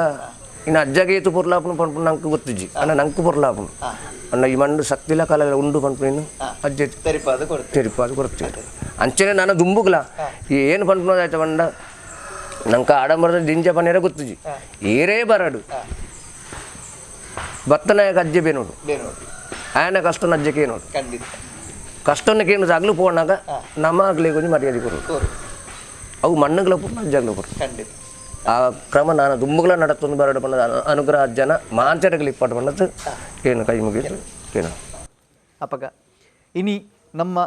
ಇನ್ನು ಅಜ್ಜಗೆ ಏತು ಪೊರ್ಲಾಪುನು ಪನ್ಪುನ ನಂಗೆ ಗೊತ್ತಿಜ್ಜಿ ಅಣ್ಣ ನಂಗೆ ಪೊರ್ಲಾಪುನು ಅಣ್ಣ ಈ ಮಣ್ಣು ಶಕ್ತಿಲ ಕಾಲ ಉಂಡು ಪನ್ಪುನ ಅಜ್ಜೆ ತೆರಿಪಾದು ಕೊಡ್ತೀವಿ ಅಂಚನೆ ನಾನು ದುಂಬುಗ್ಲ ಏನು ಪನ್ಪುನದಾಯ್ತ ಪಂಡ ನಂಗೆ ಆಡಂಬರದ ದಿಂಜ ಪನೇರ ಗೊತ್ತಿಜ್ಜಿ ಏರೇ ಬರಡು ಬತ್ತನಾಯಕ ಅಜ್ಜೆ ಬೇನೋಡು ಆಯನ ಕಷ್ಟನ ಅಜ್ಜಕ್ಕೆ ನೋಡು ಕಷ್ಟನ ಆಗಲು ಪೋಣಾಗ ನಮ್ಮ ಆಗ್ಲಿ ಕೊಂಚ ಮರ್ಯಾದೆ ಕೊರು ಅವು ಮಣ್ಣುಗಳ ಪೂರ್ಣ ಅಜ್ಜಗ್ಲ ಕೊರು ಆ ಕ್ರಮ ನಾನು ದುಂಬುಗಳ ನಡತ್ತೊಂದು ಬರಡು ಪಣ್ಣದ ಅನುಗ್ರಹ ಅಜ್ಜನ ಮಾಂಚರಗಳು ಇಪ್ಪಾಟು ಪಣ್ಣದು ಏನು ಕೈ ಮುಗಿದು ಏನು ಅಪಗ ಇನಿ ನಮ್ಮ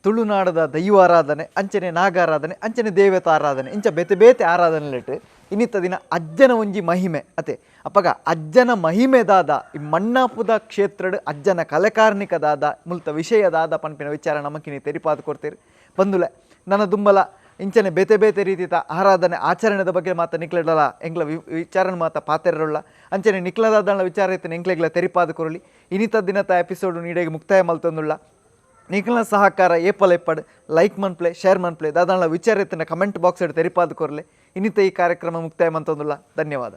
ತುಳುನಾಡದ ದೈವಾರಾಧನೆ ಅಂಚನೆ ನಾಗಾರಾಧನೆ ಅಂಚನೆ ದೇವತಾರಾಧನೆ ಇಂಚ ಬೇತೆ ಬೇತೆ ಆರಾಧನೆಲಿಟ್ಟು ಇನ್ನಿತ್ತ ದಿನ ಅಜ್ಜನ ಒಂಜಿ ಮಹಿಮೆ ಅತೆ ಅಪಗ ಅಜ್ಜನ ಮಹಿಮೆದಾದ ಈ ಮಣ್ಣಾಪುದ ಕ್ಷೇತ್ರಡ್ ಅಜ್ಜನ ಕಲೆಕಾರ್ನಿಕದಾದ ಮುಲ್ತ ವಿಷಯದಾದ ಪನ್ಪಿನ ವಿಚಾರ ನಮಕಿನಿ ತೆರಿಪಾದು ಕೊಡ್ತೀರಿ ಬಂದುಲೆ ನನ್ನ ದುಂಬಲ ಇಂಚನೆ ಬೇತೆ ಬೇತೆ ರೀತಿಯ ಆರಾಧನೆ ಆಚರಣೆದ ಬಗ್ಗೆ ಮಾತ ನಿಕ್ಲೆಡಲ ಎಂಗ್ಲ ವಿಚಾರಣ ಮಾತ ಪಾತೆರೊಳ್ಳ ಅಂಚನೆ ನಿಕ್ಲದಾದ ವಿಚಾರ ಇತ್ತನೆ ಎಂಕ್ಲೆಗ್ಲ ತೆರಿಪಾದ ಕೊರಲಿ ಇನ್ನಿತ ದಿನತ ಎಪಿಸೋಡ್ ನೀಡೆಗೆ ಮುಕ್ತಾಯ ಮಲ್ತಂದುಳ್ಳ. ನಿಕ್ಲನ ಸಹಕಾರ ಏಪಲ್ ಎಪ್ಪಡ್ ಲೈಕ್ ಮನ್ಪ್ಲೆ ಶೇರ್ ಮನ್ಪ್ಲೆ ದಾದಾಳ ವಿಚಾರ ಇತ್ತನೆ ಕಮೆಂಟ್ ಬಾಕ್ಸ್ ತೆರಿಪಾದ ಕೊರಲೆ. ಇನ್ನಿತ ಈ ಕಾರ್ಯಕ್ರಮ ಮುಕ್ತಾಯ ಮಂತಂದುಳ್ಳ. ಧನ್ಯವಾದ.